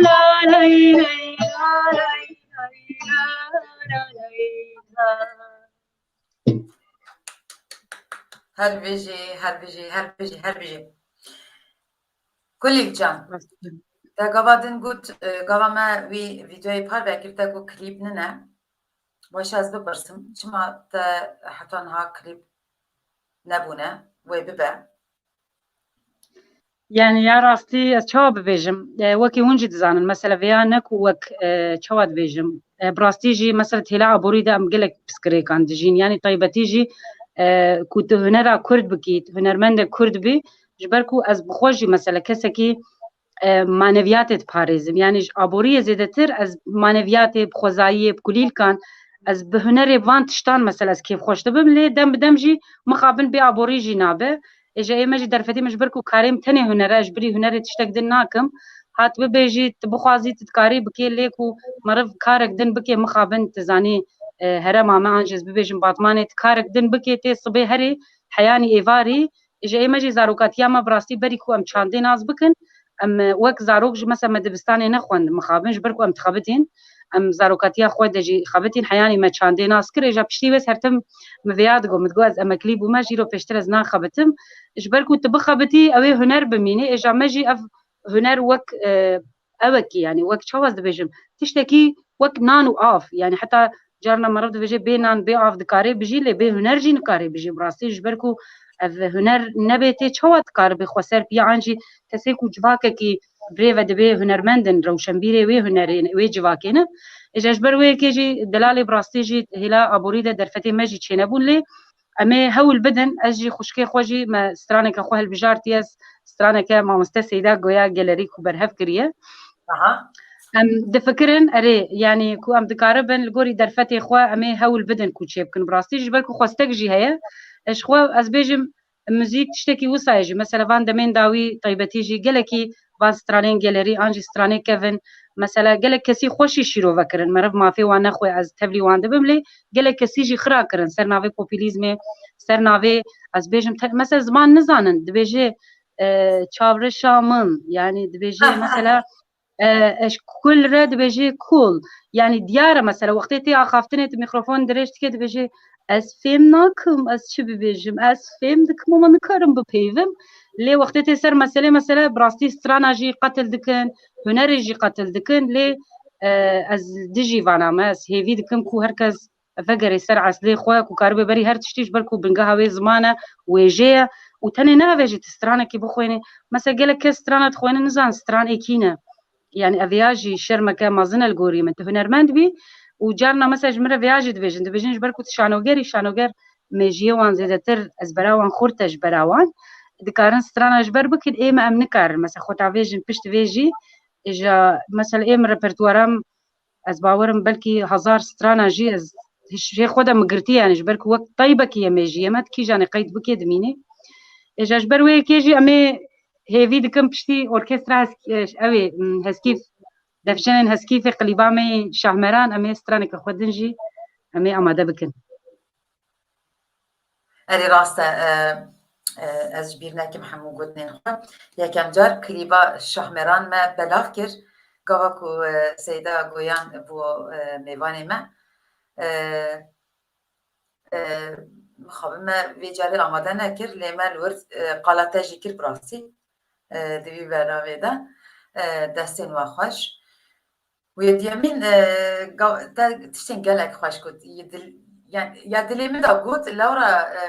La lay lay la lay. Her bijî, her bijî, her bijî, her bijî. Kulîl can. Te gava din got, e, gava me wî vîdeoyê parve kir, te got klîp nine. Weş ez bipirsim, çima te heta niha klîp nebûne, wê bibe? Yani ya rastî ez çawa bibêjim? E, wekî hûn jî dizanin, mesela vêya ne ku wek, e, çawa dibêjim? E, bi rastî jî mesela di hêla aborî de em gelek pirsgirêkan dijîn. Yani taybetî jî, e, ku tu hunera kurd bikî, hunermendek kurd bî, ji ber ku ez bi xwe jî mesela kesekî, e, maneviyatê diparêzim. Yani ji aboriyê zêdetir ez maneviyatê, bi xwezayiyê, bi kulîlkan, ez bi hunerê van tiştan mesela ez kêfxweş dibim, lê dem bi dem jî mixabin bê aborî jî nabe. Ê ji ê me jî derfetî min ji ber ku karê min tenê huner e, ji bilî hunerê tiştek din nakim. Hat bibêjî, tu bixwazî, tu dikarî bikê, lê ku meriv karek din bikê, mixabin, tu zanî, e, herêma me an jî ez bibêjim Batmanê, tu karek din bikê, tê sibê herê, heyanî êvarî, ji ê me jî zarokatiya me bi rastî berî ku em çandê nas bikin, em, e, wek zarok jî mesela me dibistanê nexwend mixabin, ji ber ku em dixebitîn, em zarokatiya xwe de jî xebitîn, heyanî me çandê nas kir, ê ja piştî wê her tim min vêya digot, min digot ez emeklî bûme, ji îro pêştir ez naxebitim. Ji ber ku tu bixebitî, ew ê huner bimînî, ê ja me jî ev huner wek, e, ewekî, yani wek çawa ez dibêjim, tiştekî wek nan û av, yani heta carna meriv dibêje bê nan, bê av dikare bijî, lê bê huner jî nikare bijî. Bi rastî ji ber ku ev huner nebê tê çawa dikare bê xweser piya an jî kesê ku civakekî birêve dibê hunermend in, rewşenbîrê wê hunerê ne, wê civakê ne. Ê ji ber wê yekê jî delalê bi rastî jî hêla aborî de derfetê me jî çênebûn lê em ê hewl bidin, ez jî xwişkê xwe jî me straneke xwe hilbijartiye, straneke mamoste Seyda Goya Gelerî ku berhev kiriye. Aha. Em difikirin, erê, yani ku em dikaribin li gorî derfetê xwe em ê hewl bidin ku çêbikin. Bi rastî ji ber ku xwestek jî heye, ez xwe ez bêjim muzîk tiştekî wisa ye jî. Mesela van demên dawî taybetî jî gelekî van stranên Gelerî an jî stranê Kevin. Mesela gelek kesî xweşî şîrove kirin. Meriv mafê wan nexwe ez tevlî wan dibim lê gelek kesî jî xira kirin. Ser navê populîzmê, ser navê ez bêjim te-, mesela ziman nizanin. Dibêje, e, çavreşa min, yani dibêje mesela, e, eş kul re dibêje kul. Yani diyar e mesela wextê tê axaftinê tu mikrofon dirêj dike dibêje ez fêm nakim, ez çi bibêjim, ez fêm dikim ama nikarim bipeyvim. Lê wextê tê ser meselê, mesele bi rastî strana jî qetil dikin, hunerê jî qetil dikin. Lê, e, ez dijî vana me, ez hêvî dikim ku her kes vegerê ser eslê xwe ku karibe berî her tiştî, ji ber ku bingeha wê ziman e, wêjê ye û tenê ne ev e jî tu stranekî bixwînî. Mesela gelek kes strana dixwînin, nizan stran ê kî ne. Yani ev ya jî şermeke mezin e li gorî min. Tu hunermend bî û carna mesela ji min re vêya jî dibêjin. Dibêjin ji ber ku tu şanogerî, şanoger mêjiyê wan zêdetir ezbera wan xurt e ji bera wan. Dikarin strana ji ber bikin, ê me em nikarin. Mesela xwe tavêjin pişt vê jî, îja mesela ê min repertuara min, ez bawerim belkî hezar strana jî ez jê xwe de min girtî, yani ji ber ku wek teybekî ye mêjiyê me, di kîjanê qeyd bikê dimînê. Îja ji ber wê yekê jî em ê hêvî dikim piştî orkestra Hesk-, ew ê, m, Heskîf, Defçenên Heskîfê, klîba me yê Şahmeran, em ê straneke xwe din jî em ê amade bikin. Erê, rast e, e, e, ez ji bîr nekim hemû gotinên xwe. Yekem car klîba Şahmeran me belav kir. Gava ku, e, Seyda Goyan bû, e, mêvanê me. E, e, mixabin me vê carê amade nekir, lê me li wir, e, qala te jî kir bi rastî. E, di vî bernameyê de, e, destên we xweş. Û yê diyemîn, e, ga-, te tiştên gelek xweş got. Yê dil-, yani, ya dilê min de got, lewra, e,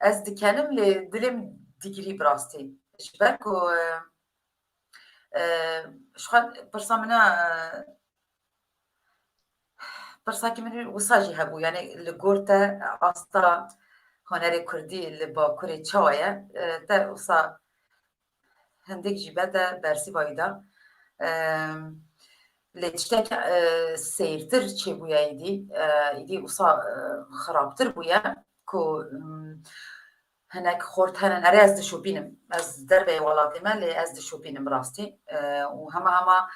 ez dikenim lê dilê min digirî bi rastî. Ji ber ku, e, e, ji xwe pirsa min a, e, pirsakî min wisa jî hebû, yani li gor te asta hunerê kurdî li Bakurê çawa ye? E, te wisa hindik jî be te bersîva wî da. E, lê tiştek, e, seyirtir çêbûye êdî, e, êdî wisa, e, xirabtir bûye ku, m, hinek xort henin. Erê, ez dişopînim. Ez derveyê welatê me, lê ez dişopînim rastî. E, û hema hema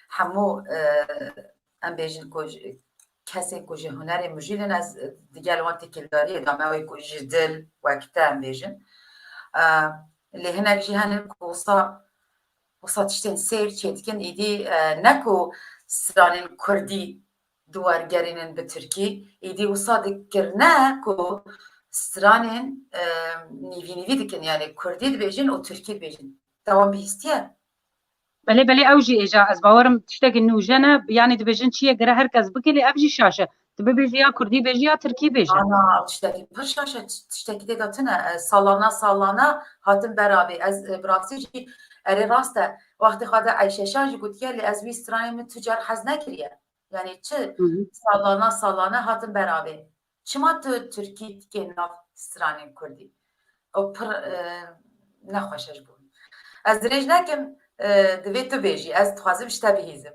hemû, e, em bêjin ku ji, kesên ku ji hunerê mijûl in, ez digel wan têkildariyê de me, wê ku ji dil wek te em bêjin. E, lê hinek jî henin ku wisa, wisa tiştên seyr çêdikin, êdî, e, ne ku stranên kurdî di wergerînin bi tirkî, êdî wisa dikirine ku stranên, e, nîvî nîvî dikin, yani kurdî dibêjin û tirkî dibêjin. Te wan bihîstiye? Belê, belê, ew jî êca ez bawerim tiştekî nûje ne, yanî dibêjin çi ye gere her kes bike, lê ev jî şaş e. Tu bibêjî ya kurdî bêjî ya tirkî bêjî. Ana, tiştekî pir şaş e, tiştekî tê de tune. E, salana salana hatin beravê. Ez, e, bi rastî jî erê rast e. Wextê xwe de Eyşeşan jî gotiye, lê ez wî stranê min tu car hez nekiriye. Yanî çi salana salana hatin beravê. Çima tu tirkî dikê nav stranên kurdî? Ew pir, e, nexweş e ji bo min. Ez dirêj nekim, e, divê tu bêjî. Ez dixwazim ji te bihîzim.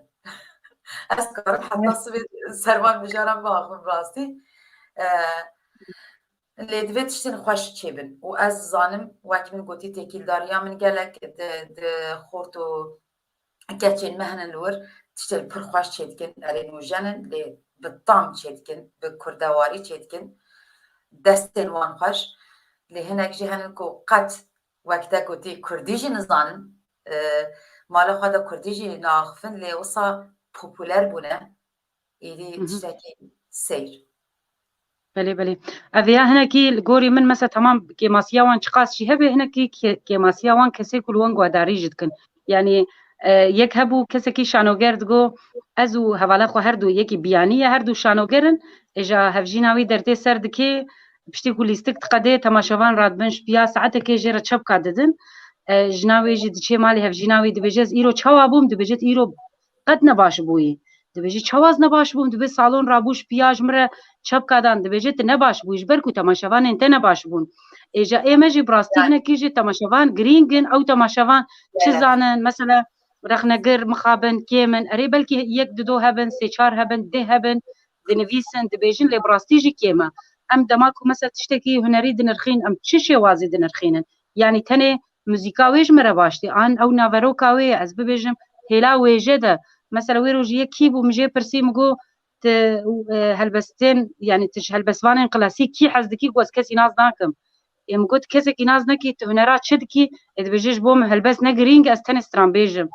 Ez dikarim heta sibê servan mijaran biaxivim rastî. E, lê divê tiştên xweş çêbin. Û ez zanim, wek min gotî, têkîldariya min gelek di, di xort û keçên me hene li wir, tiştên pir xweş çêdikin, erê nûjen in, lê bi tam çêdikin, bi kurdewarî çêdikin, destên wan xweş. Lê hinek jî henin ku qet, wek te gotî, kurdî jî nizanin, e, mala xwe de kurdî jî naaxifin, lê wisa populer bûne, êdî tiştekî seyr. Belê, belê. Ev ya hinekî li gorî min, mesela, temam kêmasiya wan çiqas jî hebe, hinekî kê-, kêmasiya wan kesê ku li wan guhdarî jî dikin. Yanî, e, yek hebû kesekî şanoger digo, ez û hevala xwe her du, yekî biyanî ye, her du şanoger in. Êja hevjîna wî dertê ser dikê, piştî ku lîstik diqedê, temaşevan radibin ji piya saetekê jê re çepka didin. E, jina wê jî diçê malê hevjîna wî dibêje, ez îro çawa bûm, dibêje, tu îro qet nebaş bûyî. Dibêje, çawa ez nebaş bûm? Dibê salon rabû ji piya ji min re çepka dan. Dibêje, tu nebaş bûyî, ji ber ku temaşevanên te nebaş bûn. Êja ê me jî bi rastî hinekî jî temaşevan girîng in. Ew temaşevan çi zanin? Mesela rexnegir mixabin kêm in. Erê, belkî yek dido hebin, sê çar hebin, deh hebin, dinivîsin, dibêjin, lê bi rastî jî kêm e. Em dema ku mesela tiştekî hunerî dinirxîn, em çi şêwazî dinirxînin? Yanî tenê muzîka wê ji me re baş tê, an ew naveroka wê ye, ez bibêjim hêla wêje de. Mesela wê rojî yek kî bû, min jê pirsî, min got, tu, e, helbestên, yanî tu ji helbestvanên klasîk kî hez dikî? Got, ez kesî nas nakim. Ê, min got, kesekî nas nekî, tu hunera çi dikî? Ê, dibêje, ji bo min helbest ne girîng e, ez tenê stranbêj im.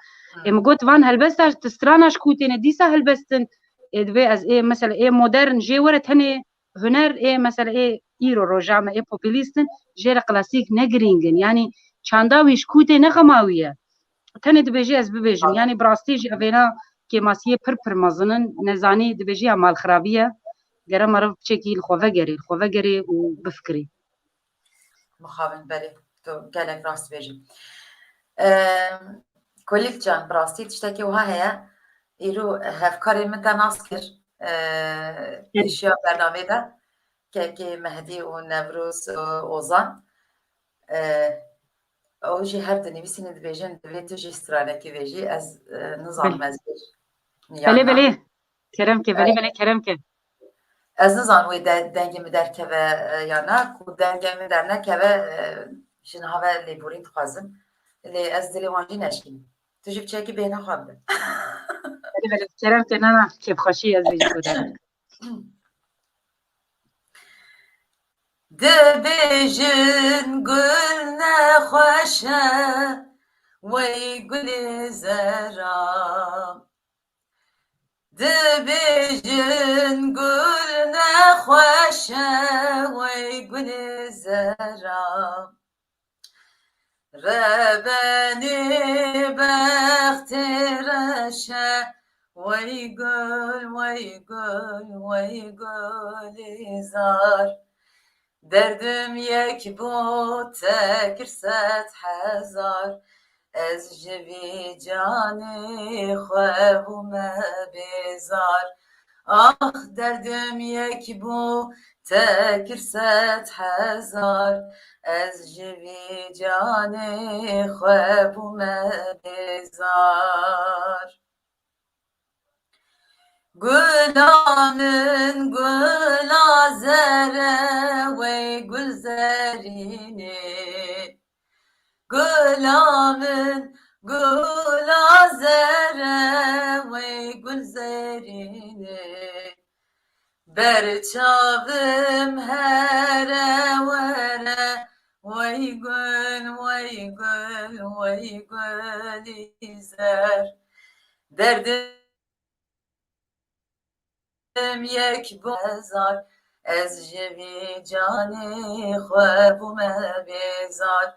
Ê, min got, van helbesta, tu strana ji ku têne dîsa helbestin? Ê, dibê ez ê, mesela ê modern jê were, tenê huner ê, mesela ê îro roja me ê populîst in, jê re klasîk ne girîng in. Yanî çanda wî ji ku tê ne xema wî ye. Tenê dibêjê ez bibêjim. Yanî bi rastî jî evêna kêmasiyê pir pir mezin in. Nezanî dibêjî ya malxirabî ye. Gere meriv piçekî li xwe vegerê, li xwe vegerê û bifikirî. Mixabin, belê, tu gelek rast dibêjî. Em, Kolîl can, bi rastî tiştekî wiha heye. Îro hevkarê min te nas kir, e, pêşiya bernamê de. Kekê Mehdî û Newroz û Ozan. E, ew jî her dinivîsîne dibêjin, divê tu jî stranekî bêjî. Ez, e, nizanim ez bêjim. Belê, belê. Kerem ke, belê, belê, kerem ke. Ez nizanim wê de, dengê min derkeve, e, ya na, ku dengê min dernekeve, e, ji niha ve lêborîn dixwazim. Lê ez dilê wan jî neşkînim. Tu jî piçekî bêhna xwe bide. Belê, belê, kerem ke, na, na, kêfxweşî ez ê ji bo derdim. Dibêjin gul nexweş e, wey gulê zera. Dibêjin gul nexweş e, wey gulê zera. Rebenê bextê reş e, wey gul, wey gul, wey gulê zar. Derdim yek bû, te kir sed hezar. Ez ji vî canê xwe bûme bêzar. Ax derdim yek bû, te kir sed hezar. Ez ji vî canê xwe bûme bêzar. Gula min, gula zere, wey gul zerînê. Gula min, gula zere, wey gul zerînê. Ber çavim here were, wey gul, wey gul, wey gulî zer. Derdim yek bû hezar, ez ji vî canê xwe bûme bêzar.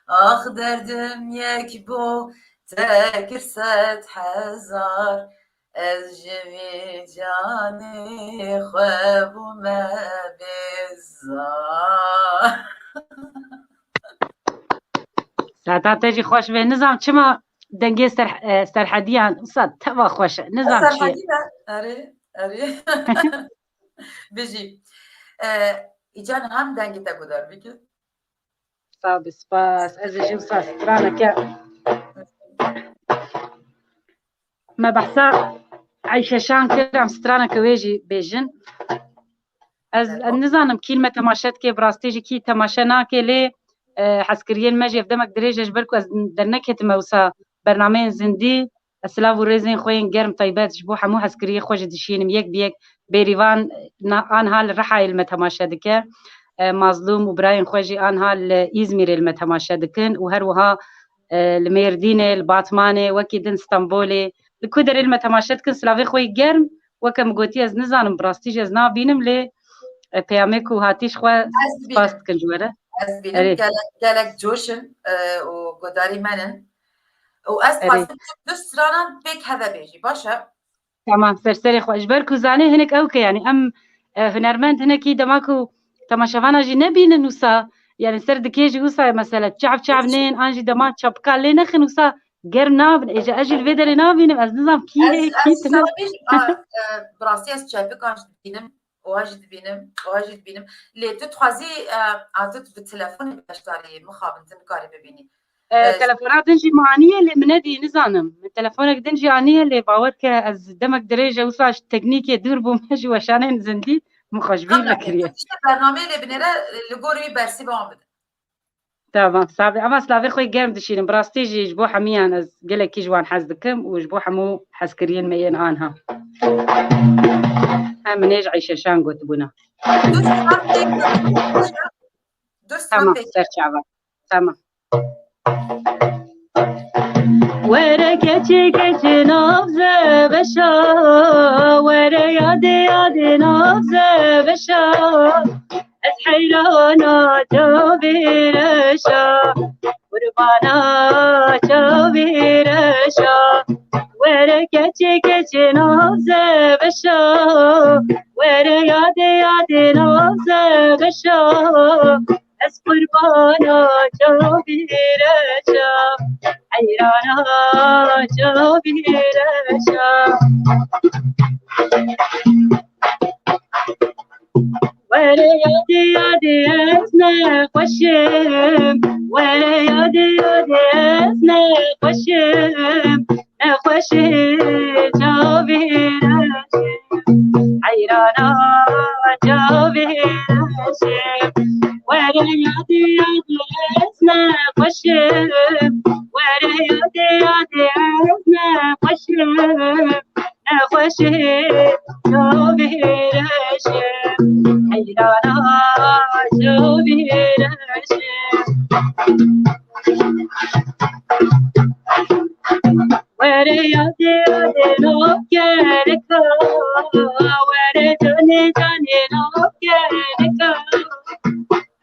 Ax derdim yek bû, te kir sed hezar, ez ji vî canê xwe bûme bêzar. Seta te jî xweş be. Nizam çima dengê ser, e, Serhediyan wisa teva xweş e. Nizam çi ye? Serhedî be. Erê, erê. Bijî. E, îcan hem dengê te guhdar bike. Sağ ol, spas. Ez ê jî wisa straneke. Me behsa Eyşe Şan kir, em straneke wê jî bêjin. Ez, ez nizanim kî li me temaşe dike, bi rastî jî kî temaşe nake lê, e, hezkiriyên me jî ev demek dirêj e, ji ber ku ez derneketime wisa bernameyên zindî. Ez silav û rêzên xwe yên germ taybet ji bo hemû hezkiriyê xwe jî dişînim. Yek bi yek Bêrîvan na-, anha li Rihayê li me temaşe dike. E, Mazlûm û birayên xwe jî anha li Îzmîrê li me temaşe dikin û her wiha, e, li Mêrdînê, li Batmanê, wekî din Stenbolê. Li ku derê li me temaşe dikin, silavê xwe yê germ, weke min gotî, ez nizanim, bi rastî jî ez nabînim, lê, e, peyamê ku hatî ji xwe spas dikin ji we re. Ez dibînim. Erê. Gelek, gelek coş in, e, û guhdarî me nin. Û ez dixwazim du stranan pêk heve bêjî, baş e? Tamam, ser serê xwe. Ji ber ku zanê hinek ew ke, yanî em, e, hunermend hinekî dema ku temaşevana jî nebînin wisa, yanî ser dikê jî wisa ye mesele. Çav çav nên, an jî dema çapika lê nexin wisa germ nabin. Êca ez jî li vê derê nabînim, ez nizam kî heye, kî tune. Ez, ez, a, e, bi rastî ez çepikan jî dibînim, oha jî dibînim, oha jî dibînim. Lê tu dixwazî, e, a, tu bi telefonê beşdarî mixabin, tu nikarî bibînî. E, e, telefona din jî min aniye lê min nedî, nizanim. Min telefonek din jî aniye lê bawer ke ez demek dirêj e wisa ji teknîkê dûr bûm, ji weşanên zindî min xweşbîr vekiriye. Tamam, işte bernameyê lê binêre, li gor wî bersîva wan bide. Tamam, sabê. Ama silavê xwe germ dişînim. Bi rastî jî ji bo hemiyan ez gelekî ji wan hez dikim û ji bo hemû hezkiriyên me yên anha. Em nêj Eyşe Şan gotibûna. Dost, dost, tamam, ser çava. Tamam. Were keçê keçê nav zebeşa, were yadê yadê nav zebeşa. Ez heyrana çavê reşa, qurbana çavê reşa. Were keçê keçê nav zebeşa, were yadê yadê nav zebeşa. Ez qurbana çavê reşa, heyrana çavê reşa. Were yadê yadê ez nexweşim, were yadê yadê ez nexweşim. Nexweşê çavê reşê, heyrana çavê reşê. Were yadê yadê ez nexweşim, were yadê yadê ez nexweşim. Nexweşê çavê reşê, heyrana çavê reşê. Were yadê yadê navkereka, were canê canê navkereka.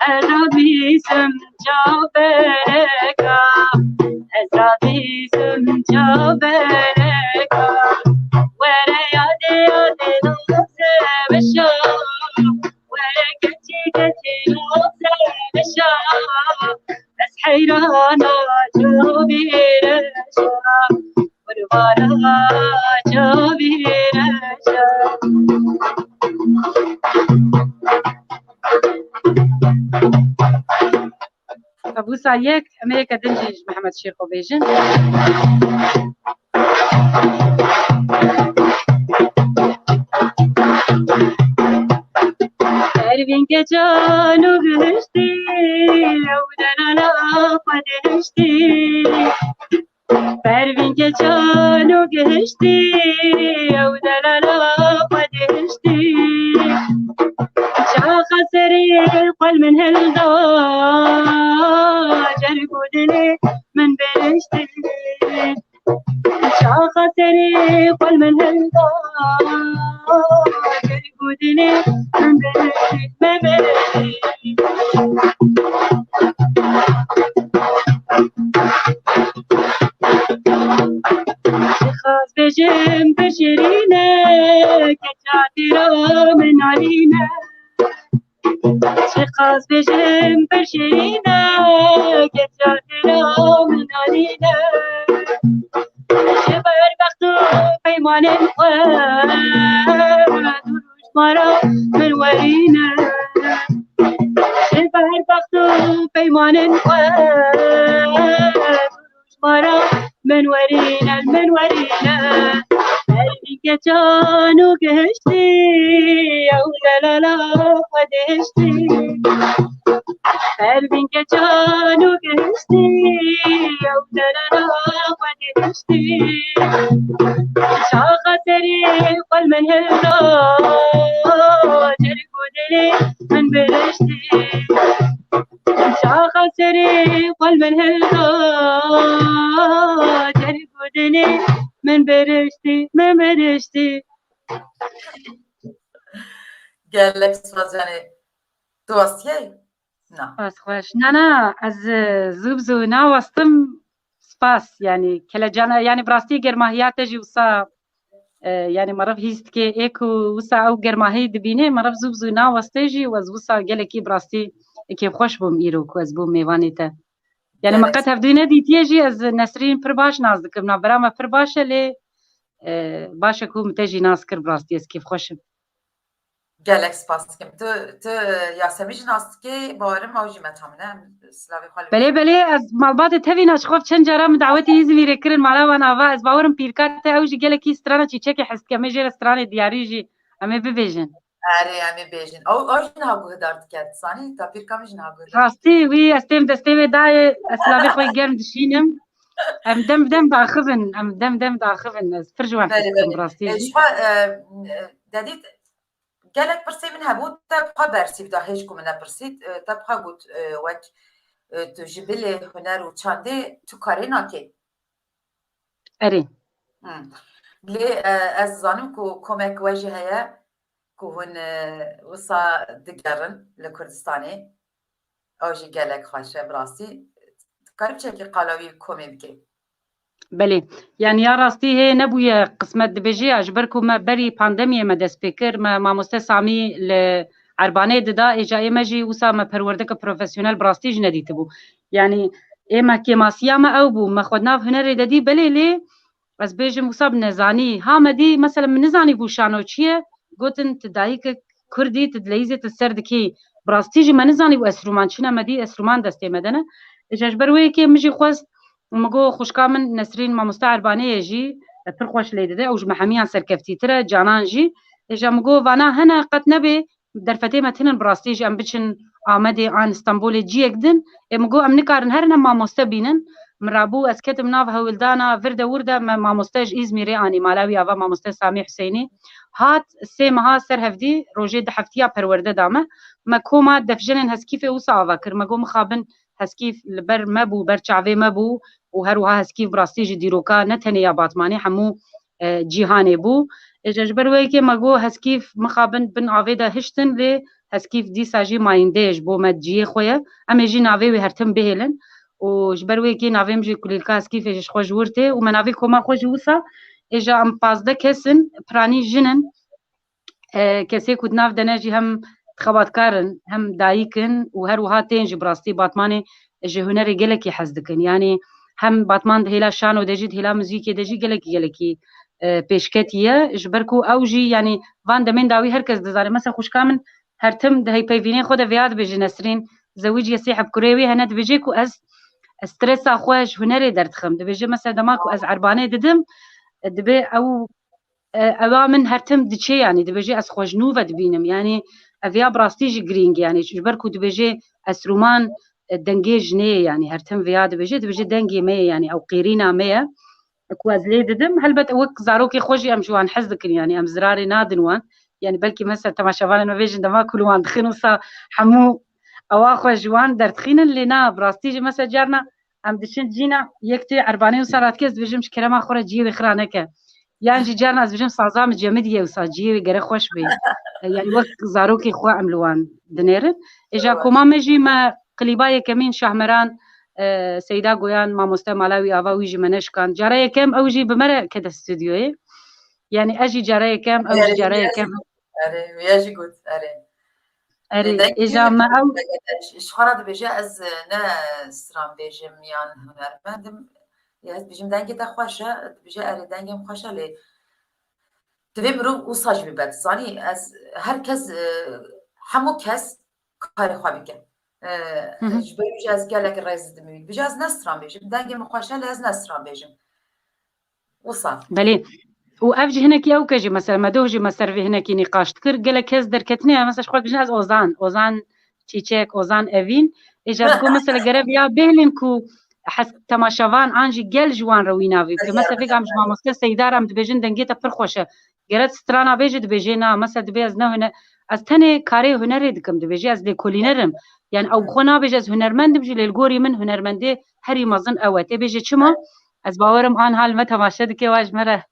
Ez rabîsim çavbereka, ez rabîsim çavbereka. Were yadê yadê navzebeşa, were keçê keçê navzebeşa. Ez heyrana çavê reşa, qurbana çavê reşa. Wisa yek, em ê yeke din jî ji Mihemed Şêxo bêjin. Pervîn keçan û gihiştî, ew delala xwe dihiştî. Pervîn keçan û gihiştî, ew delala xwe dihiştî. Çaxa serê xwe li min hilda, cerg û dilê min bihiştî. Çaxa serê xwe li min hilda, cerg û dilê min bihiştî, min bihiştî. Keçatira min alîne. Çiqas bêjim pir şirîne. Keçatira min alîne. Ji ber bext û peymanên xwe, du roj mara min werîne. Ji ber bext û peymanên xwe, du roj mara min werîne, min werîne. Her vî keçan û gihiştî, ew delala xwe dihiştî. Her vîn keçan û gihiştî, ew delala xwe dihiştî. Şaxa serî xwe li min hilda, cerg û dilê min biriştî. Şaxa serî xwe li min hilda, cerg û dilê min biriştî, min biriştî. Gelek spas canê. Tu westiyayî? Na. Spas xweş. Na, na, ez, e, zû bi zû nawestim. Spas, yani, kelecana, yani, bi rastî germahiya te jî wisa, e, yani, meriv hîs dike, ê ku wisa ew germahî dibîne, meriv zû bi zû naweste jî û ez wisa gelekî bi rastî kêfxweş bûm îro ku ez bûm mêvanê te. Yani, me Gelek qet hevdû nedîtiye jî, ez Nesrîn pir baş nas dikim. Navbera me pir baş e, lê, e, baş e ku min te jî nas kir, bi rastî ez kêfxweş im. Gelek spas dikim. Tu, tu Yasemîn jî nas dikî, bawerim ew jî meta min e. Em silavê xwe li Belê, belê, ez malbatê tevîna ji xwe çend cara min dawetê Îzmîrê kirin, mala wan ava. Ez bawerim pîrka te ew jî gelekî strana çîçekê hez dike. Em ê jê re stranê diyarî jî em ê bibêjin. Erê, em ê bêjin. Ew, ew jî niha guhdar dike, dizanî? Tapîrka min jî niha guhdar. Rastî, wî ez têm destê wê dayê, ez silavê xwe germ dişînim. Em dem dem daxivin, em dem dem daxivin. Ez pir ji wan Belê, hez dikim, belê. rastî E, jî. Ji xwe, e, e, Dedî, gelek pirsê min hebû, te bi xwe bersîv da, hêj ku min nepirsît, e, te bi xwe got, e, wek, e, tu ji bilê huner û çandê tu karê nakê. Erê. Hmm. Lê, e, ez zanim ku komek we jî heye ku hûn, e, wisa digerin li Kurdistanê. Ew jî gelek xweş e, bi rastî. Dikarî çekî qala wî komê bikê? Belê. Yani ya rastî hê nebûye qismet dibêje ya, ji ber ku me berî pandemiyê me dest pê kir, me mamoste Samî li Erbanê dida, êca ê me jî wisa me perwerdeke profesyonel bi rastî jî nedîtibû. Yani ê me kêmasiya me ew bû, me xwe di nav hunerê de dî, belê lê ez bêjim wisa bi nezanî. Ha me dî, mesela min nizanî bû şano çi ye, gotin tu dayikek Kurdî, tu dileyîzê tu ser dikî. Bi rastî jî me nizanî bû esrûman çi ne, me dî esrûman destê me de ne. Êca ji ber wê yekê min jî xwest, min got xwişka min Nesrîn mamoste Erbanê ye jî, e, pir xweş lê dide, ew ji me hemiyan serkeftîtir e, Canan jî. Êca min got vana hene qet nebê, derfetê me tinin bi rastî jî em biçin Amedê an Stenbolê ciyek din. Ê min got em nikarin herin em mamoste bînin. Min rabû ez ketim nav hewldana vir de wir de me mamoste ji Îzmîrê anî, mala wî ava mamoste Samî Huseynî. Hat sê meha ser hevdî rojê di heftiya perwerde da me. Me koma defjenên Heskîfê wisa ava kir. Me got mixabin Heskîf li ber me bû, ber çavê me bû û her wiha Heskîf bi rastî jî dîroka ne tenê ya Batmanê, hemû, e, cîhanê bû. Êca ji ber wê yekê me got Heskîf mixabin bin avê de hiştin, lê Heskîf dîsa jî mayînde ye, ji bo me ciyê xwe ye. Em ê jî navê wê her tim bihêlin û ji ber wê yekê navê min jî Kulîlka Heskîfê ji xwe ji wir tê û me navê koma xwe jî wisa. Êca em pazdeh kes in, piranî jin in. E, kesê ku di nav de ne jî hem xebatkar in, hem dayik in û her wiha tên jî bi rastî Batmanê ji hunerê gelekî hez dikin. Yanî hem Batman di hêla şano de jî, di hêla muzîkê de jî gelekî, gelekî, e, pêşketî ye. Ji ber ku ew jî, yanî van demên dawî her kes dizane. Mesela xwişka min her tim di heypeyvînê xwe de vêya dibêje, Nesrîn, zewiciye sêheb kurê wê hene, dibêje ku ez, ez stresa xwe ji hunerê derdixim. Dibêje mesela dema ku ez Erbanê didim, e, dibê ew e, ewa min her tim diçe, yanî dibêje ez xwe ji nû ve dibînim. Yanî ev ya bi rastî jî girîng e, yanî ji ber ku dibêje esrûman, e, dengê jinê ye, yanî her tim viya dibêje, dibêje dengê me ye, yanî ew qêrîna me ye ku ez lê didim. Helbet wek zarokê xwe jî em ji wan hez dikin, yanî em zirarê nadin wan. Yanî belkî mesela temaşevanên me bêjin dema ku li wan dixin wisa hemû ewa xwe ji wan derdixînin, lê na, bi rastî jî mesela carna em diçin cîna yek tê Erbanê wisa radike, ez dibêjim ji kerema xwe re ciyê wê xira neke. Yan jî carna ez dibêjim saza min cemidî ye wisa ciyê wê gere xweş bê. E, yanî wek zarokê xwe em li wan dinêrin. Êja koma me jî me klîba yekemîn Şahmeran, e, Seyda Goyan, mamoste mala wî ava wî ji me neşkand. Cara yekem ew jî bi me re kete stûdyoyê. Yani ez jî cara yekem, ew jî cara yekem. Erê, wê jî got, erê. Erê, êja me ew. Ji xwe re dibêje ez ne stran bêjim yan hunermend im. Ez dibêjim dengê te xweş e, dibêje erê dengê min xweş e lê divê mirov wisa jî bibe. Zanî ez her kes, e, hemû kes karê xwe bike. E, ji ber wî jî ez gelek rêz didim wî. Dibêje ez ne stran bêjim. Dengê min xweş e lê ez ne stran bêjim. Wisa. Belê. Û ev jî hinekî ew ke jî mesela me doh jî me ser vê hinekî nîqaş dikir. Gelek kes derketine ya mesela ji xwe dibêjin ez Ozan, Ozan Çîçek, Ozan Evîn. Êja digo mesela gere viya bêhlin ku hes temaşevan an jî gel ji wan re wî navê bike. Mesela vêga em ji mamoste Seyda re em dibêjin dengê te pir xweş e. Gere strana bêje dibêje na, mesela dibê ez ne hune-, ez tenê karê hunerê dikim, dibêje ez lêkolîner im. Yani ew xwe nabêje ez hunermend im jî lê li gorî min hunermendê herî mezin ew e. Tê bêje çima? Ez bawer im an hal me temaşe dike, wa ji me re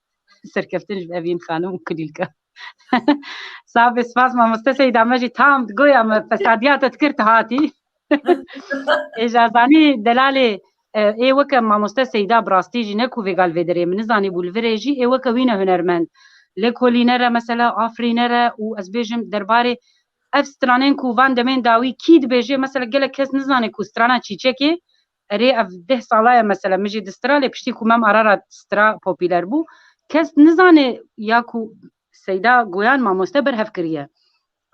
serkeftin ji Evîn xanim û kulîlka. Sağ be, spas mamoste Seyda, me jî tam digoya me fesadiya te dikir tu hatî. Êja zanî delalê, e, ê weke mamoste Seyda bi rastî jî ne ku vêga li vê derê min nizanî bû li virê jî ê weke wî ne hunermend. Lêkolîner e mesela, afirîner e û ez bêjim derbarê ev stranên ku van demên dawî kî dibêje mesela gelek kes nizane ku strana Çîçekê erê ev deh sala ye mesela min jî distira lê piştî ku Mem Ararat stira popîler bû kes nizane ya ku Seyda Goyan mamoste berhev kiriye.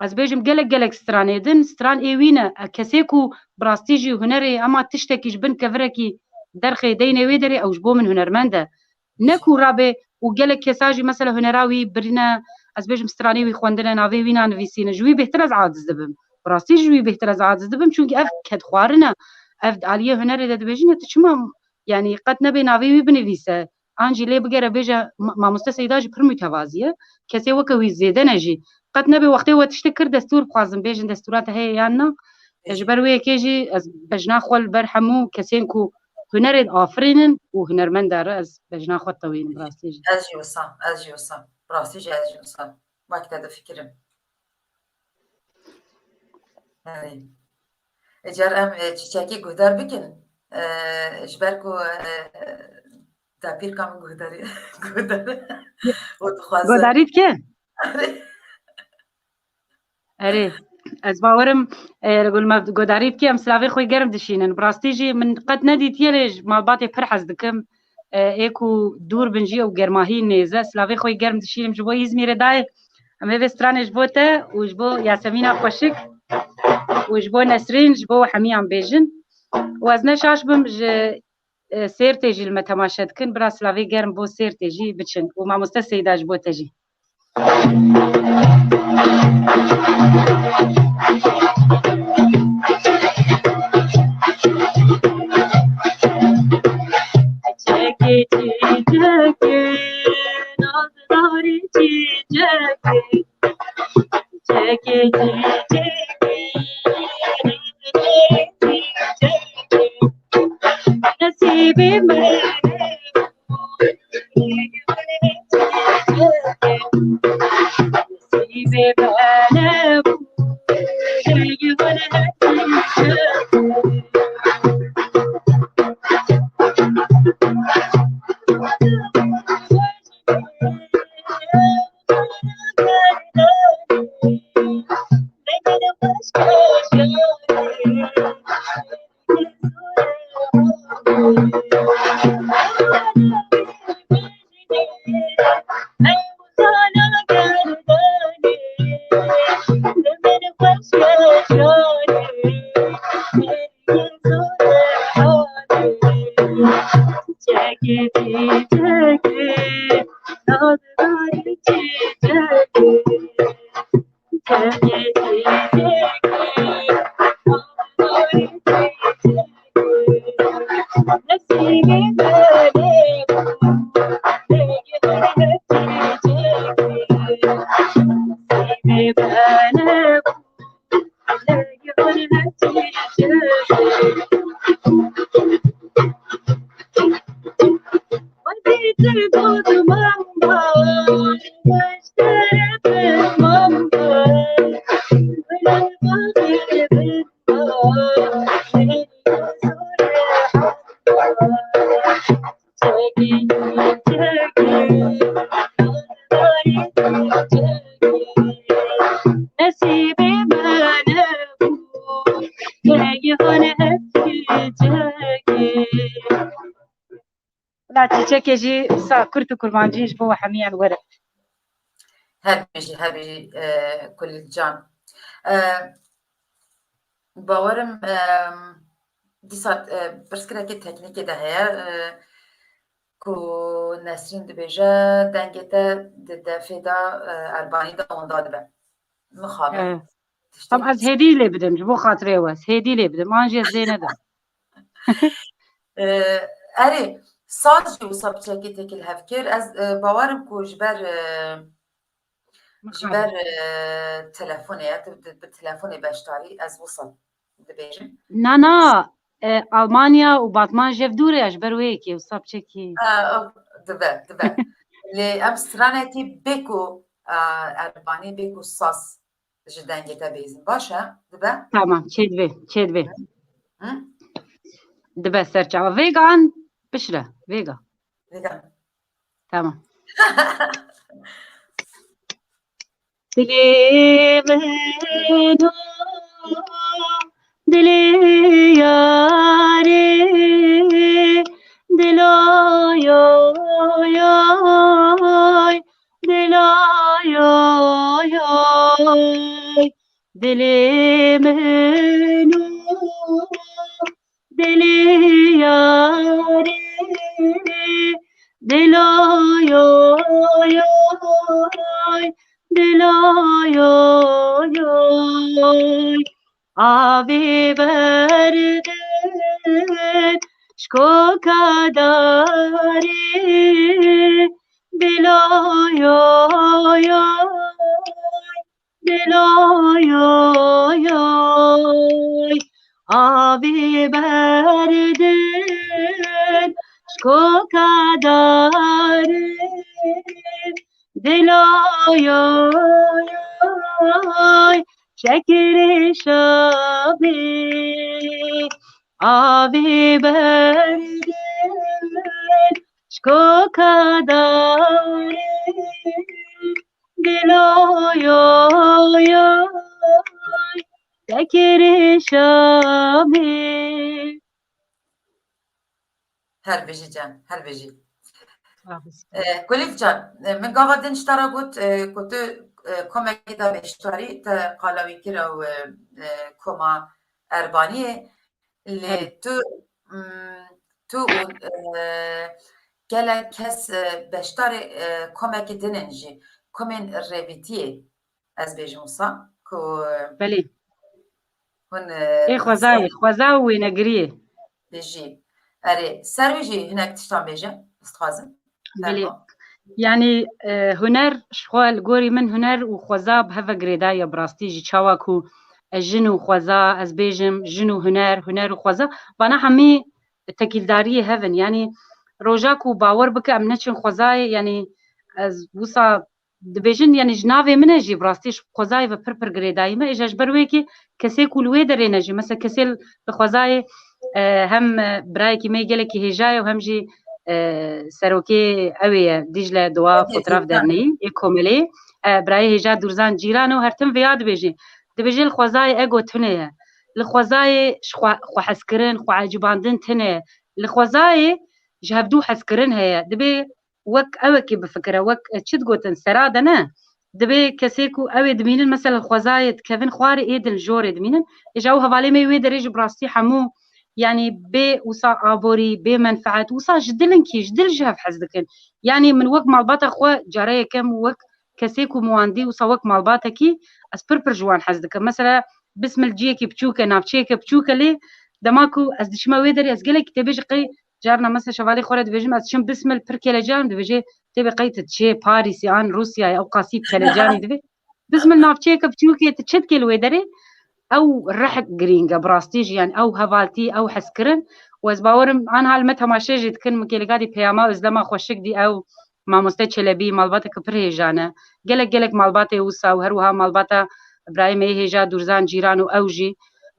Ez bêjim gelek gelek stranê din, stran ê wî ne. E, kesê ku bi rastî jî hunerê hema tiştekî ji bin kevirekî derxê deynê wê derê ew ji bo min hunermend e. Ne ku rabe û gelek kesa jî mesela hunera wî birîne, ez bêjim stranê wî xwendine, navê wî nanivîsîne. Ji wî bêhtir ez aciz dibim. Bi rastî ji wî bêhtir ez aciz dibim. Çunkî ev kedxwarin e. Ev di aliyê hunerê de dibêjin, tu çima yani qet nebe navê wî binivîse? An jî lê bigere bêje ma-, mamoste Seyda jî pir mutevazî ye. Kesê weke wî zêde ne jî. Qet nebe wextê we tiştek kir destûr bixwazin bêjin destûra te heye yan na. Ji ber wê yekê jî ez bejna xwe li ber hemû kesên ku hunerê diafirînin û hunermenda re ez bejna xwe tewînim bi rastî jî. Ez jî wisa, ez jî wisa. Bi rastî jî ez jî wisa. Wek te difikirim. Erê. Ê, car em, e, çîçekê guhdar bikin. E, ji ber ku, e, dapîrka min guhdarî, guhdar û dixwaze. Godarî dike? Erê. Erê. Ez bawerim, e, li gul me godarî bike, em silavê xwe germ dişînin. Bi rastî jî min qet nedîtiye lê ji malbatê pir hez dikim. E, ê ku dûr bin jî ew germahî nêze. Silavê xwe germ dişînim ji bo Îzmîrê dayê. Em ê vê stranê ji bo te û ji bo Yasemîna xweşik û ji bo Nesrîn, ji bo hemiyan bêjin. Û ez ne şaş bim ji, e, Sêrtê jî li me temaşe dikin. Bira silavê germ bo Sêrtê jî biçin. Û mamoste Seyda ji bo te jî. Çiçekê, çiçekê, nazdarî çiçekê. Çiçekê, çiçekê, çiçekê. Nesîbê me. Hane hep çiçekê. La çiçekê jî wisa kurt û kurmancî ji bo we hemiyan were. Her bijî, her bijî, e, Kulîl can. E, bawerim, e, dîsa, e, pirsgirêkê teknîkê de heye, e, ku Nesrîn dibêje, dengê te di defê de, e, Erbanî de onda dibe. Mixabin. E, Tiştê tam ez hêdî lê bidim, ji bo xatirê we, ez hêdî lê bidim, an jî ez lê nedim. E, erê, saz jî wisa piçekê têkil hev kir. Ez, e, bawerim ku ji ber, e, ji ber, e, telefonê ye, tu bi, bi telefonê beşdarî, ez wisa dibêjim. Na, na, e, Almanya û Batman jev dûr e, ji ber wê yekê wisa piçekî. E, dibe, dibe. Lê em stranekî bê ku, e, Erbanî, bê ku saz ji dengê te bêzin. Baş e? Dibe? Tamam, çêdibê, çêdibê. Hı? Dibe ser çava. Vêga an piştre, vêga. Vêga. Tamam. Dilê min o, dilê yarê, dilo yo yo, dilo yo yo, dilê min o, dilê yarê, dilo yo yo, dilo yo yo. Avê berdin ji koka darê, dilo yo yo, dilo yo yo. Avê berdin ji koka darê, dilo yo yo, şekerê şabê, avê berdin ji koka darê, dilo yo yo, şekerê şabê. Her bijî can, her bijî. Sağ ol. E, Kulîl can, e, min gava din ji te re got, e, ku tu, e, komekê de beşdarî te qala wî kir ew, e, e, koma Erbaniyê. Lê Erê. tu, mm, tu û, e, gelek kes, e, beşdarê, e, komekî din in jî, komên Rêvîtiyê. Ez bêjim wisa ku, e, Belê. hûn, e, Ê xwezayê, ser xweza û wênegiriyê. Bijî. Erê, ser wî jî hinek tiştan bêje, ez dixwazim. Belê. Fermo. Yanî, e, huner, ji xwe li gorî min huner û xweza bi hev ve girêdayî ye bi rastî jî. Çawa ku ez jin û xweza, ez bêjim jin û huner, huner û xweza, vana hemî tekîldariyê hev in. Yanî roja ku bawer bike em neçin xwezayê, yanî ez wisa dibêjin, yanî ji navê min e jî, bi rastî ji xwezayê ve pir pir girêdayî me. Êja ji ber wê yekê kesê ku li wê derê ne jî, mesela kesê li xwezayê, e, hem, e, birayekî me yê gelekî hêja ye û hem jî, e, serokê ew ê ye, Dîcle Doğa Fotraf Derneyî, ê komelê, e, birayê hêja Dûrzan Cîran û her tim vêya dibêjê. Dibêjê li xwezayê ego tune ye. Li xwezayê ji xwe, xwe hezkirin, xwe ecibandin tune ye. Li xwezayê ji hevdû hezkirin heye. Dibê wek ewekî bifikire, wek, e, çi digotin, sera de ne. Dibê kesê ku ew ê dimînin, mesela xwezayê dikevin xwarê ê din li jorê dimînin. Êja ew hevalê me wê derê jî bi rastî hemû, yanî bê wisa aborî, bê menfeet, wisa ji dil in kî, ji dil ji hev hez dikin. Yanî min wek malbata xwe cara yekem wek kesê ku min wan dî wisa wek malbatekî ez pir pir ji wan hez dikim. Mesela Bismil ciyekî biçûk e, navçeyeke biçûk e lê dema ku ez diçime wê derê ez gelekî tê bêjî qey Carna mesela şevalê xwe re dibêjim, ez çim Bismil pir kelecan, dibêje, tê bê qey tu diçê Parîsê an Rûsyayê, ew qasî kelecanî dibê. Bismil navçeyeke biçûkê, tu çi dikê li wê derê? Ew rih girîng e, bi rastî jî, yani ew hevaltî, ew hezkirin. Û ez bawerim, anha li me temaşe jî dikin, min kê li gadî peyama Özlema Xweşik dî, ew mamoste Çelebî, malbateke pir hêja ne. Gelek, gelek malbatê wisa û her wiha malbata birayê me yê hêja Dûrzan Cîran û ew jî.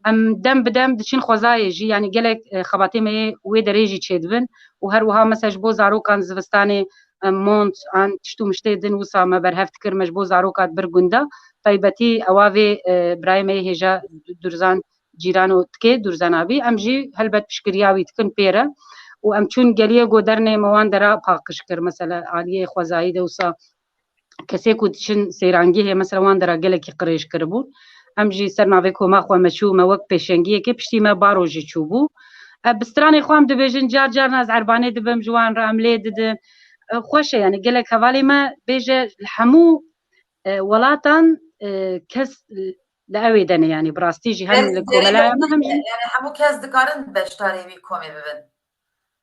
Em dem bi dem diçin xwezayê jî, yanî gelek, e, xebatê me yê wê derê jî çêdibin û her wiha mesela ji bo zarokan zivistanê, e, mont an tişt û miştê din wisa me berhev dikir, me ji bo zaroka dibir gunda. Taybetî ewa vê, e, birayê me yê hêja Dûrzan cîran û tikê dûrzenabî, em jî helbet piştgiriya wî dikin pê re. Û em çûn geliyê ku dernê me wan dera paqij kir, mesela aliyê xwezayî de wisa kesê ku diçin sêrangihê, mesela wan dera gelekî qirêj kiribûn. Em jî ser navê koma xwe me çû, me wek pêşengiyekê, piştî me baro jî çûbû. E, bi stranê xwe em dibêjin, car carna ez erbanê dibim, ji wan re em lê didin. E, xweş e, yani gelek hevalê me bêje li hemû, e, welatan, e, kes, e, li ewê de ne, yani bi rastî jî hem li komelaya me hem jî. Yani hemû kes dikarin beşdarê wî komê bibin.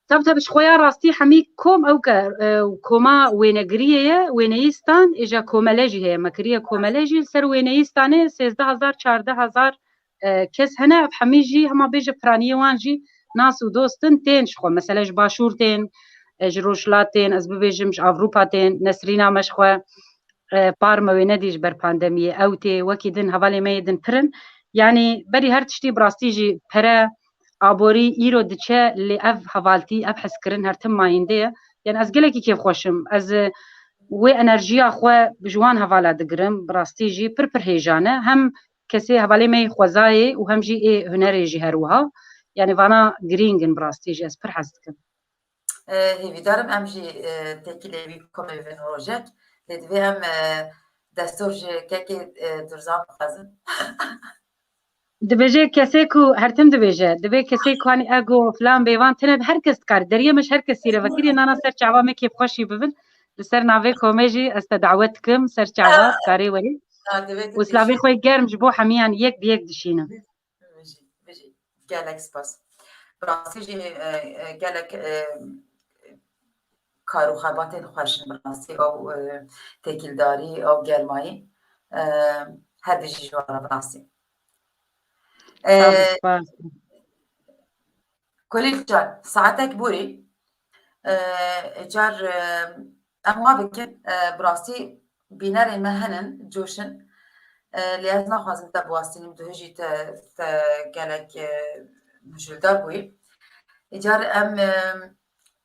Tab tab, ji xwe ya rastî hemî kom ew ke, e, koma wênegiriyê ye, wêneyî stan, êja komele jî heye, me kiriye komele jî, li ser wêneyî stanê sêzdeh hezar, çardeh hezar, e, kes hene, ev hemî jî hema bêje piraniyê wan jî nas û dost in, tên ji xwe, mesele ji Başûr tên, e, ji Rojhilat tên, ez bibêjim ji Avrupa tên, Nesrîna me ji xwe, e, par me wê nedî ji ber pandemiyê, ew tê, wekî din, hevalê me yê din pir in. Yanî berî her tiştî bi rastî jî pere, aborî îro diçe, lê ev hevaltî, ev hezkirin her tim mayînde ye. Yanî ez gelekî kêfxweş im. Ez, e, wê enerjiya xwe ji wan hevala digirim, bi rastî jî pir pir hêjan e. Hem kesê hevalê me yê xwezayê û hem jî ê hunerê jî her wiha. Yanî vana girîng in bi rastî jî, ez pir hez dikim. E, hêvîdar im em jî, e, têkilê wî komê bibin rojek. Lê divê em, e, destûr ji kekê, e, Durzan bixwazin. Dibêje kesê ku her tim dibêje, divê kesê ku hanî ego filan bêvan tine, her kes dikare. Deriyê me ji her kesî re vekirî, nana ser çava me kêfxweşî bibin. Li ser navê komê jî ez te dawet dikim, ser çava dikarê werî. Ha, divê tu Û silavê têjî. Xwe germ ji bo hemiyan yek bi yek dişînim. Bijî, bijî. Gelek spas. Bi rastî jî, e, e, gelek, e, kar û xebatên xweş in bi rastî, ew, e, têkildarî, ew germayî, e, her dijî ji wan re bi rastî. E, Spas, spas. Kolîl Can, saetek borî, e, car, e, em wa bikin, e, bi rastî bînerên me henin, coş in. E, lê ez naxwazim te biwestînim, tu hijî te, te gelek, e, mijûldar bûyî. Îcar em, e,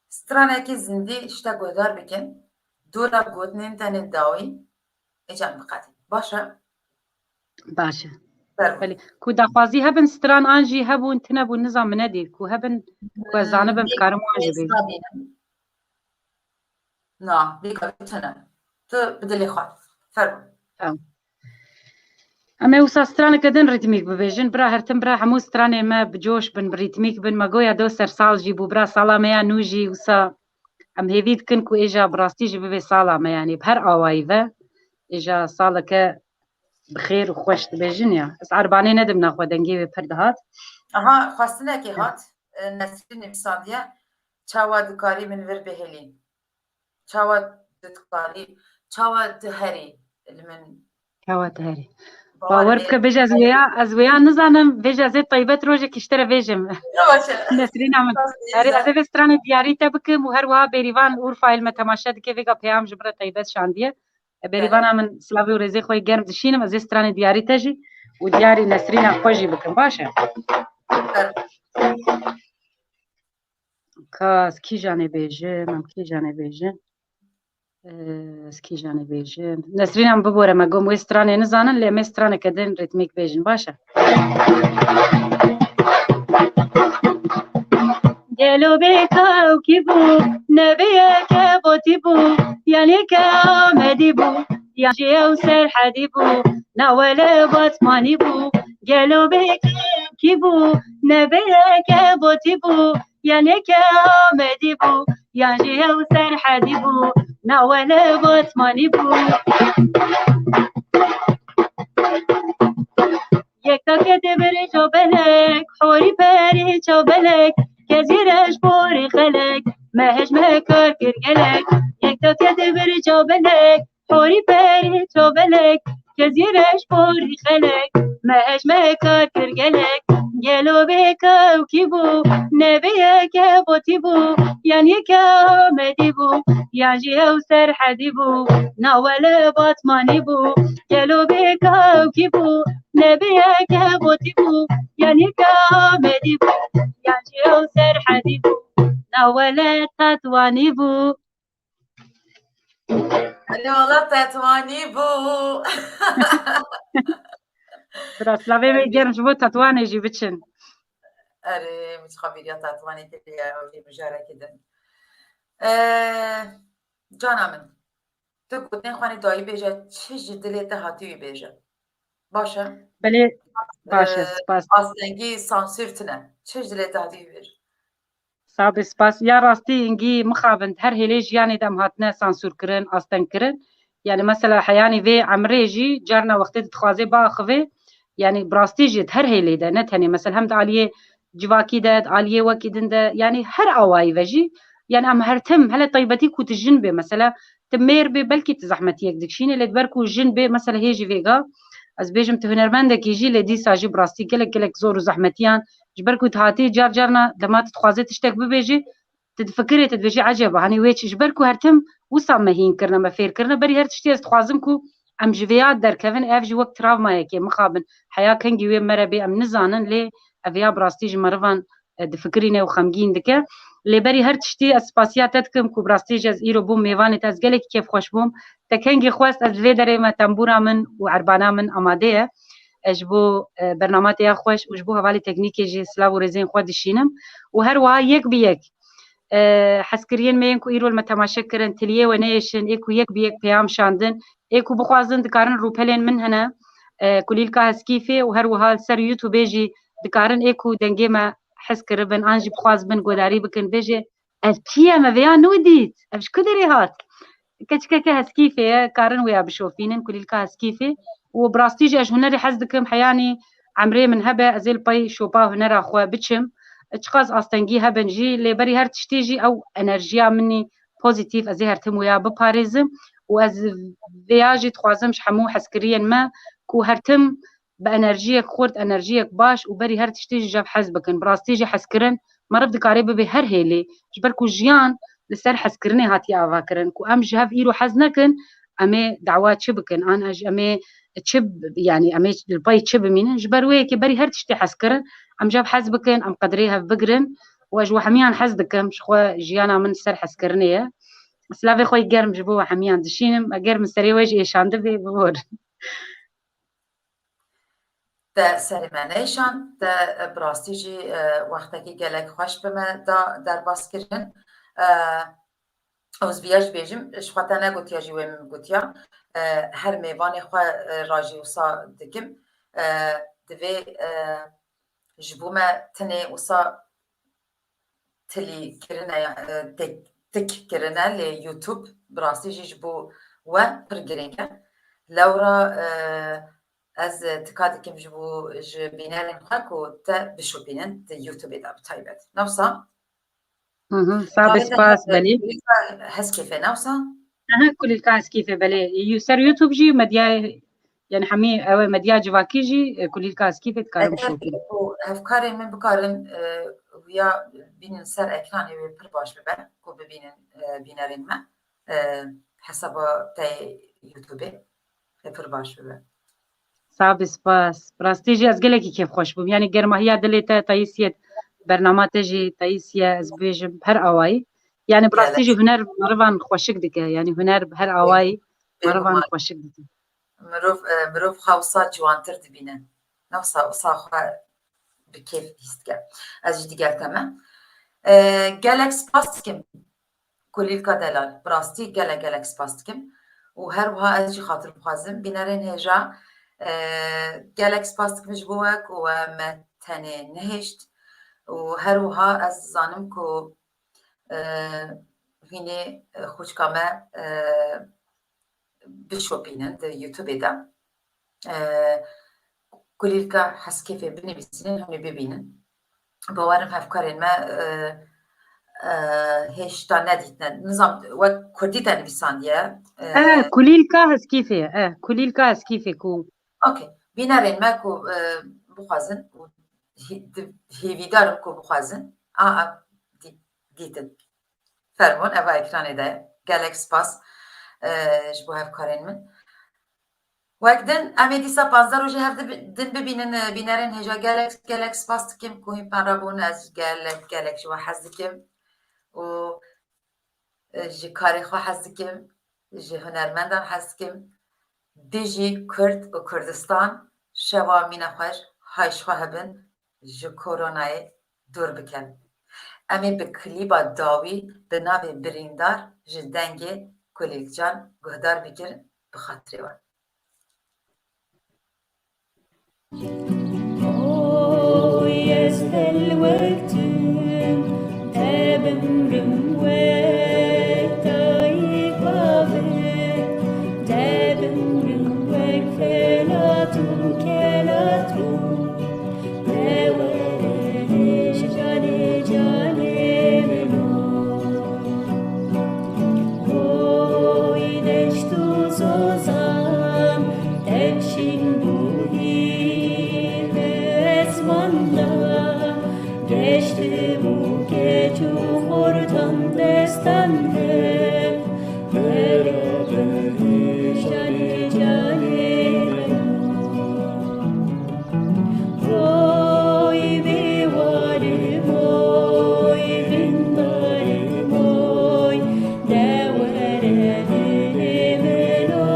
stranekî zindî ji te guhdar bikin. Dora gotinên te nên dawî, îcar em biqedîn. Baş e? Baş e. Belê. Ku daxwazî hebin stran an jî hebûn, tine bûn, nizam min nedî. Ku hebin, ku ez zanibim, dikarim wan jî bêjim. Na, dîka tune. Tu bi dilê xwe. Fermo. Tamam. Em ê wisa straneke din rîtmîk bibêjin. Bira her tim, bira hemû stranê me bi coş bin, bi rîtmîk bin. Me goya do sersal jî bû. Bira sala me ya nû jî wisa em hêvî dikin ku êja bi rastî jî bibe sala me, yanî bi her awayî ve êja saleke bi xêr û xweş dibêjin ya. Ez erbanê nedim naxwe, dengê wê pir dihat. Aha, xwestinekê hat, e, Nesrîn nivîsandiye, çawa dikarî min vir bihêlî? Çawa tu dikarî, çawa tu herî li min? Çawa tu herî? Bawer bike, bêje ez wêya, ez wêya nizanim, bêje ez ê taybet rojekî ji te re bêjim. Nesrîna min. Herî ez ê vê stranê diyarî te bikim û her wiha Bêrîvan Urfayê li me temaşe dike, vêga peyam ji min re taybet şandiye. E, Bêrîvana min, silavê û rêzê xwe yê germ dişînim, ez ê stranê diyarî te jî û diyarî Nesrîna xwe jî bikim. Baş e. Ka ez kîjanê bêjim, em kîjanê bêjin? Ez kîjanê bêjim? Nesrîna min bibore, me got wê stranê nizanin, lê em ê straneke din rîtmîk bêjin. Baş e. Gelo bê kewkî bû, ne bê yeke botî bû, yanî ke Amedî bû, yan jî ew Serhedî bû, na wele Batmanî bû. Gelo bê kewkî bû, ne bê yeke botî bû, yanî ke Amedî bû, yan jî ew Serhedî bû, na wele Batmanî bû. Yek take tê berê çaw belek, horî perê çaw belek, kezî reş borî xelek, me hej me kar kir gelek. Yek take tê berê çaw belek, horî perê çaw belek, kezî reş borî xelek, me hej me kar kir gelek. Gelo bê kewkî bû, ne bê yeke botî bû, yan yeke Amedî bû, yan jî ew Serhedî bû, na wele Batmanî bû. Gelo bê kewkî bû, ne bê yeke botî bû, yan yeke Amedî bû, yan jî ew Serhedî bû, na wele Tetwanî bû. Wele wala Tetwanî bû. Bira, silavê wê germ ji bo Tetwanê jî biçin. Erê, min çiqa bîriya Tetwanê kiriye, ew jî mijareke din. E, cana min, tu gotinên xwe nê dayî bêje, çi ji dilê te hatî wî bêje. Baş e? Belê, baş e, spas. Astengî sansûr tune. Çi ji dilê te hatî wî bêje. Sabê spas. Ya rastî hingî mixabin her hêlê jiyanê de em hatine sansûrkirin, astengkirin. Yani mesela heyanî vê emrê jî carna wextê dixwaze biaxivê, yani bi rastî jî her hêlê de, ne tenê mesela hem di aliyê civakî de, di aliyê wekî din de, yani her awayî ve jî, yani em her tim hele taybetî ku tu jin bê mesela, tu mêr bê belkî tu zehmetiyek dikişînê, lê di ber ku jin bê mesela hê jî vêga ez bêjim tu hunermendekî jî, lê dîsa jî bi rastî gelek gelek zor û zehmetiyan ji ber ku tu hatî car carna dema tu dixwaze tiştek bibêjî, tu difikirê, tu dibêjî eceba, hani wê çi? Ji ber ku her tim wisa me hîn kirine, me fêr kirine, berî her tiştî ez dixwazim ku em ji vêya derkevin, ev jî wek travmayekê mixabin heya kengî wê me re bê em nizanin, lê ev ya bi rastî ji merivan, e, difikirîne û xemgîn dike. Lê berî her tiştî ez spasiya te dikim ku bi rastî jî ez îro bûm mêvanê te, ez gelekî kêfxweş bûm. Te kengî xwest, ez li vê derê me tembûra min û erbana min amade ye. Ez ji bo, e, bernama te ya xweş û ji bo hevalê teknîkê jî silav û rêzên xwe dişînim. Û her wiha yek bi yek, e, hezkiriyên me yên ku îro li me temaşe kirin, tiliyê we neyêşin, ê ku yek bi yek peyam şandin, ê ku bixwazin dikarin rûpelên min hene, e, kulîlka Heskîfê û her wiha li ser YouTubeê jî dikarin ê ku dengê me hez kiribin an jî bixwazibin guhdarî bikin, bêje, ev kî ye, me vêya nû dît, ev ji ku derê hat? Keçikeke Heskîfê ye, karin wêya bişopînin, kulîlka Heskîfê. Û bi rastî jî ez ji hunerê hez dikim, heyanî emrê min hebe, ez ê li pey şopa hunera xwe biçim. Çiqas astengî hebin jî, lê berî her tiştî jî ew enerjiya min î pozîtîf, ez ê her tim wêya biparêzim. Û ez vêya jî dixwazim ji hemû hezkiriyên me ku her tim bi enerjiyek xurt, enerjiyek baş û berî her tiştî ji hev hez bikin. Bi rastî jî hezkirin meriv dikare bibe her hêlê. Ji ber ku jiyan li ser hezkirinê hatiye avakirin. Ku em ji hev îro hez nekin, em ê dawa çi bikin? An ez, em ê çi, yani em ê li pey çi bimînin? Ji ber wê yekê berî her tiştê hezkirin, em ji hev hez bikin, em qedrê hev bigirin. Û ez ji we hemiyan hez dikim, ji xwe jiyana min ser hezkirinê ye. Silavê xwe yê germ ji bo we hemiyan dişînim. Eger min serê we jî êşandibe, bibor. Te serê me neyşand, te, e, bi rastî jî, e, wextekî gelek xweş bi me da derbas kirin. E, ez viya jî bêjim, ji xwe te negotiya jî wê min gotiya. E, her mêvanê xwe, e, ra jî wisa dikim. E, divê, e, ji bo me tinê wisa tilî kirine, e, tik, tik kirine lê YouTube bi rastî jî ji bo we pir girîng e. Lewra, e, ez tika dikim ji bo, ji bînerên xwe ku te bişopînin di YouTubeê de bi taybet. Newsa? Hı hı, sağ ol, spas, belê. Heskêfe newsa? Aha, kulîlka Heskîfê, belê. Ser YouTube jî medya, yani hemî ew medya civakî jî, e, kulîlka Heskîfê dikarin bişopînin. Ku hevkarên min bikarin, e, ya bînin ser ekranê wê pir baş bibe, ku bibînin, e, bînerên me, e, hesaba te YouTubeê, e, pir baş bibe. Sağ ol, spas. Bi rastî jî ez gelekî kêfxweş bûm. Yani germahiya dilê te, tayîsiyet bernama te jî, tayîsiye ez bêjim her awayî. Yani bi rastî jî huner merivan xweşik dike. Yani huner bi her awayî merivan xweşik dike. Mirov, e, mirov xwe wisa ciwantir dibîne. Ne wisa, wisa xwe bi kêf hîs dike. Ez jî digel te me. E, gelek spas dikim. Kulîlka Delal, bi rastî gelek gelek spas dikim. Û her wiha ez jî xatir bixwazim bînerên hêja, e, gelek spas dikim ji bo we ku we me tenê nehêşt. Û her wiha ez dizanim ku, e, hînê, e, xwişka me, e, bişopînin di YouTubeê de. E, kulîlka Heskêfê binivîsînin, hûn ê bibînin. Bawerim hevkarên me, e, e, hêşta nedîtine. Nizam wek kurdî te nivîsandiye. E, Eh, kulîlka Heskîfê, eh, kulîlka Heskîfê ku. Okey. Bînerên me ku, e, bixwazin û hî-, di-, hêvîdar im ku bixwazin. A, a, dî-, dîtin. Fermon, eva ekranê de. Gelek spas, e, ji bo hevkarên min. Wek din, em ê dîsa panzdeh rojê hev dibi-, din bibînin, e, bînerên hêja. Gelek, gelek spas dikim ku hîn me re bûn. Ez gelek, gelek ji we hez dikim û, e, ji karê xwe hez dikim, ji hunermendan hez dikim. Dijî Kurd û Kurdistan, Şewa mîna xweş, hay ji xwe hebin, ji koronayê dûr bikin. Em ê bi klîba dawî bi navê Birîndar ji dengê Kulîlkcan guhdar bikin, bi xatirê we. Oy ez helwektim, te bimrim wek tayî bavê, te bimrim wek felat û kelat bû, te were hêj canê canê min o. Oy deşt û zozan, tevşîn bûyî bi esman de, deşt û keç û xortan destan de, beraber hêj canê canê min o. Oy bêwarim oy, bindarim oy, de were dilê min o.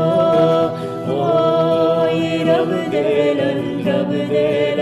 Oy Reb delal, Reb delal.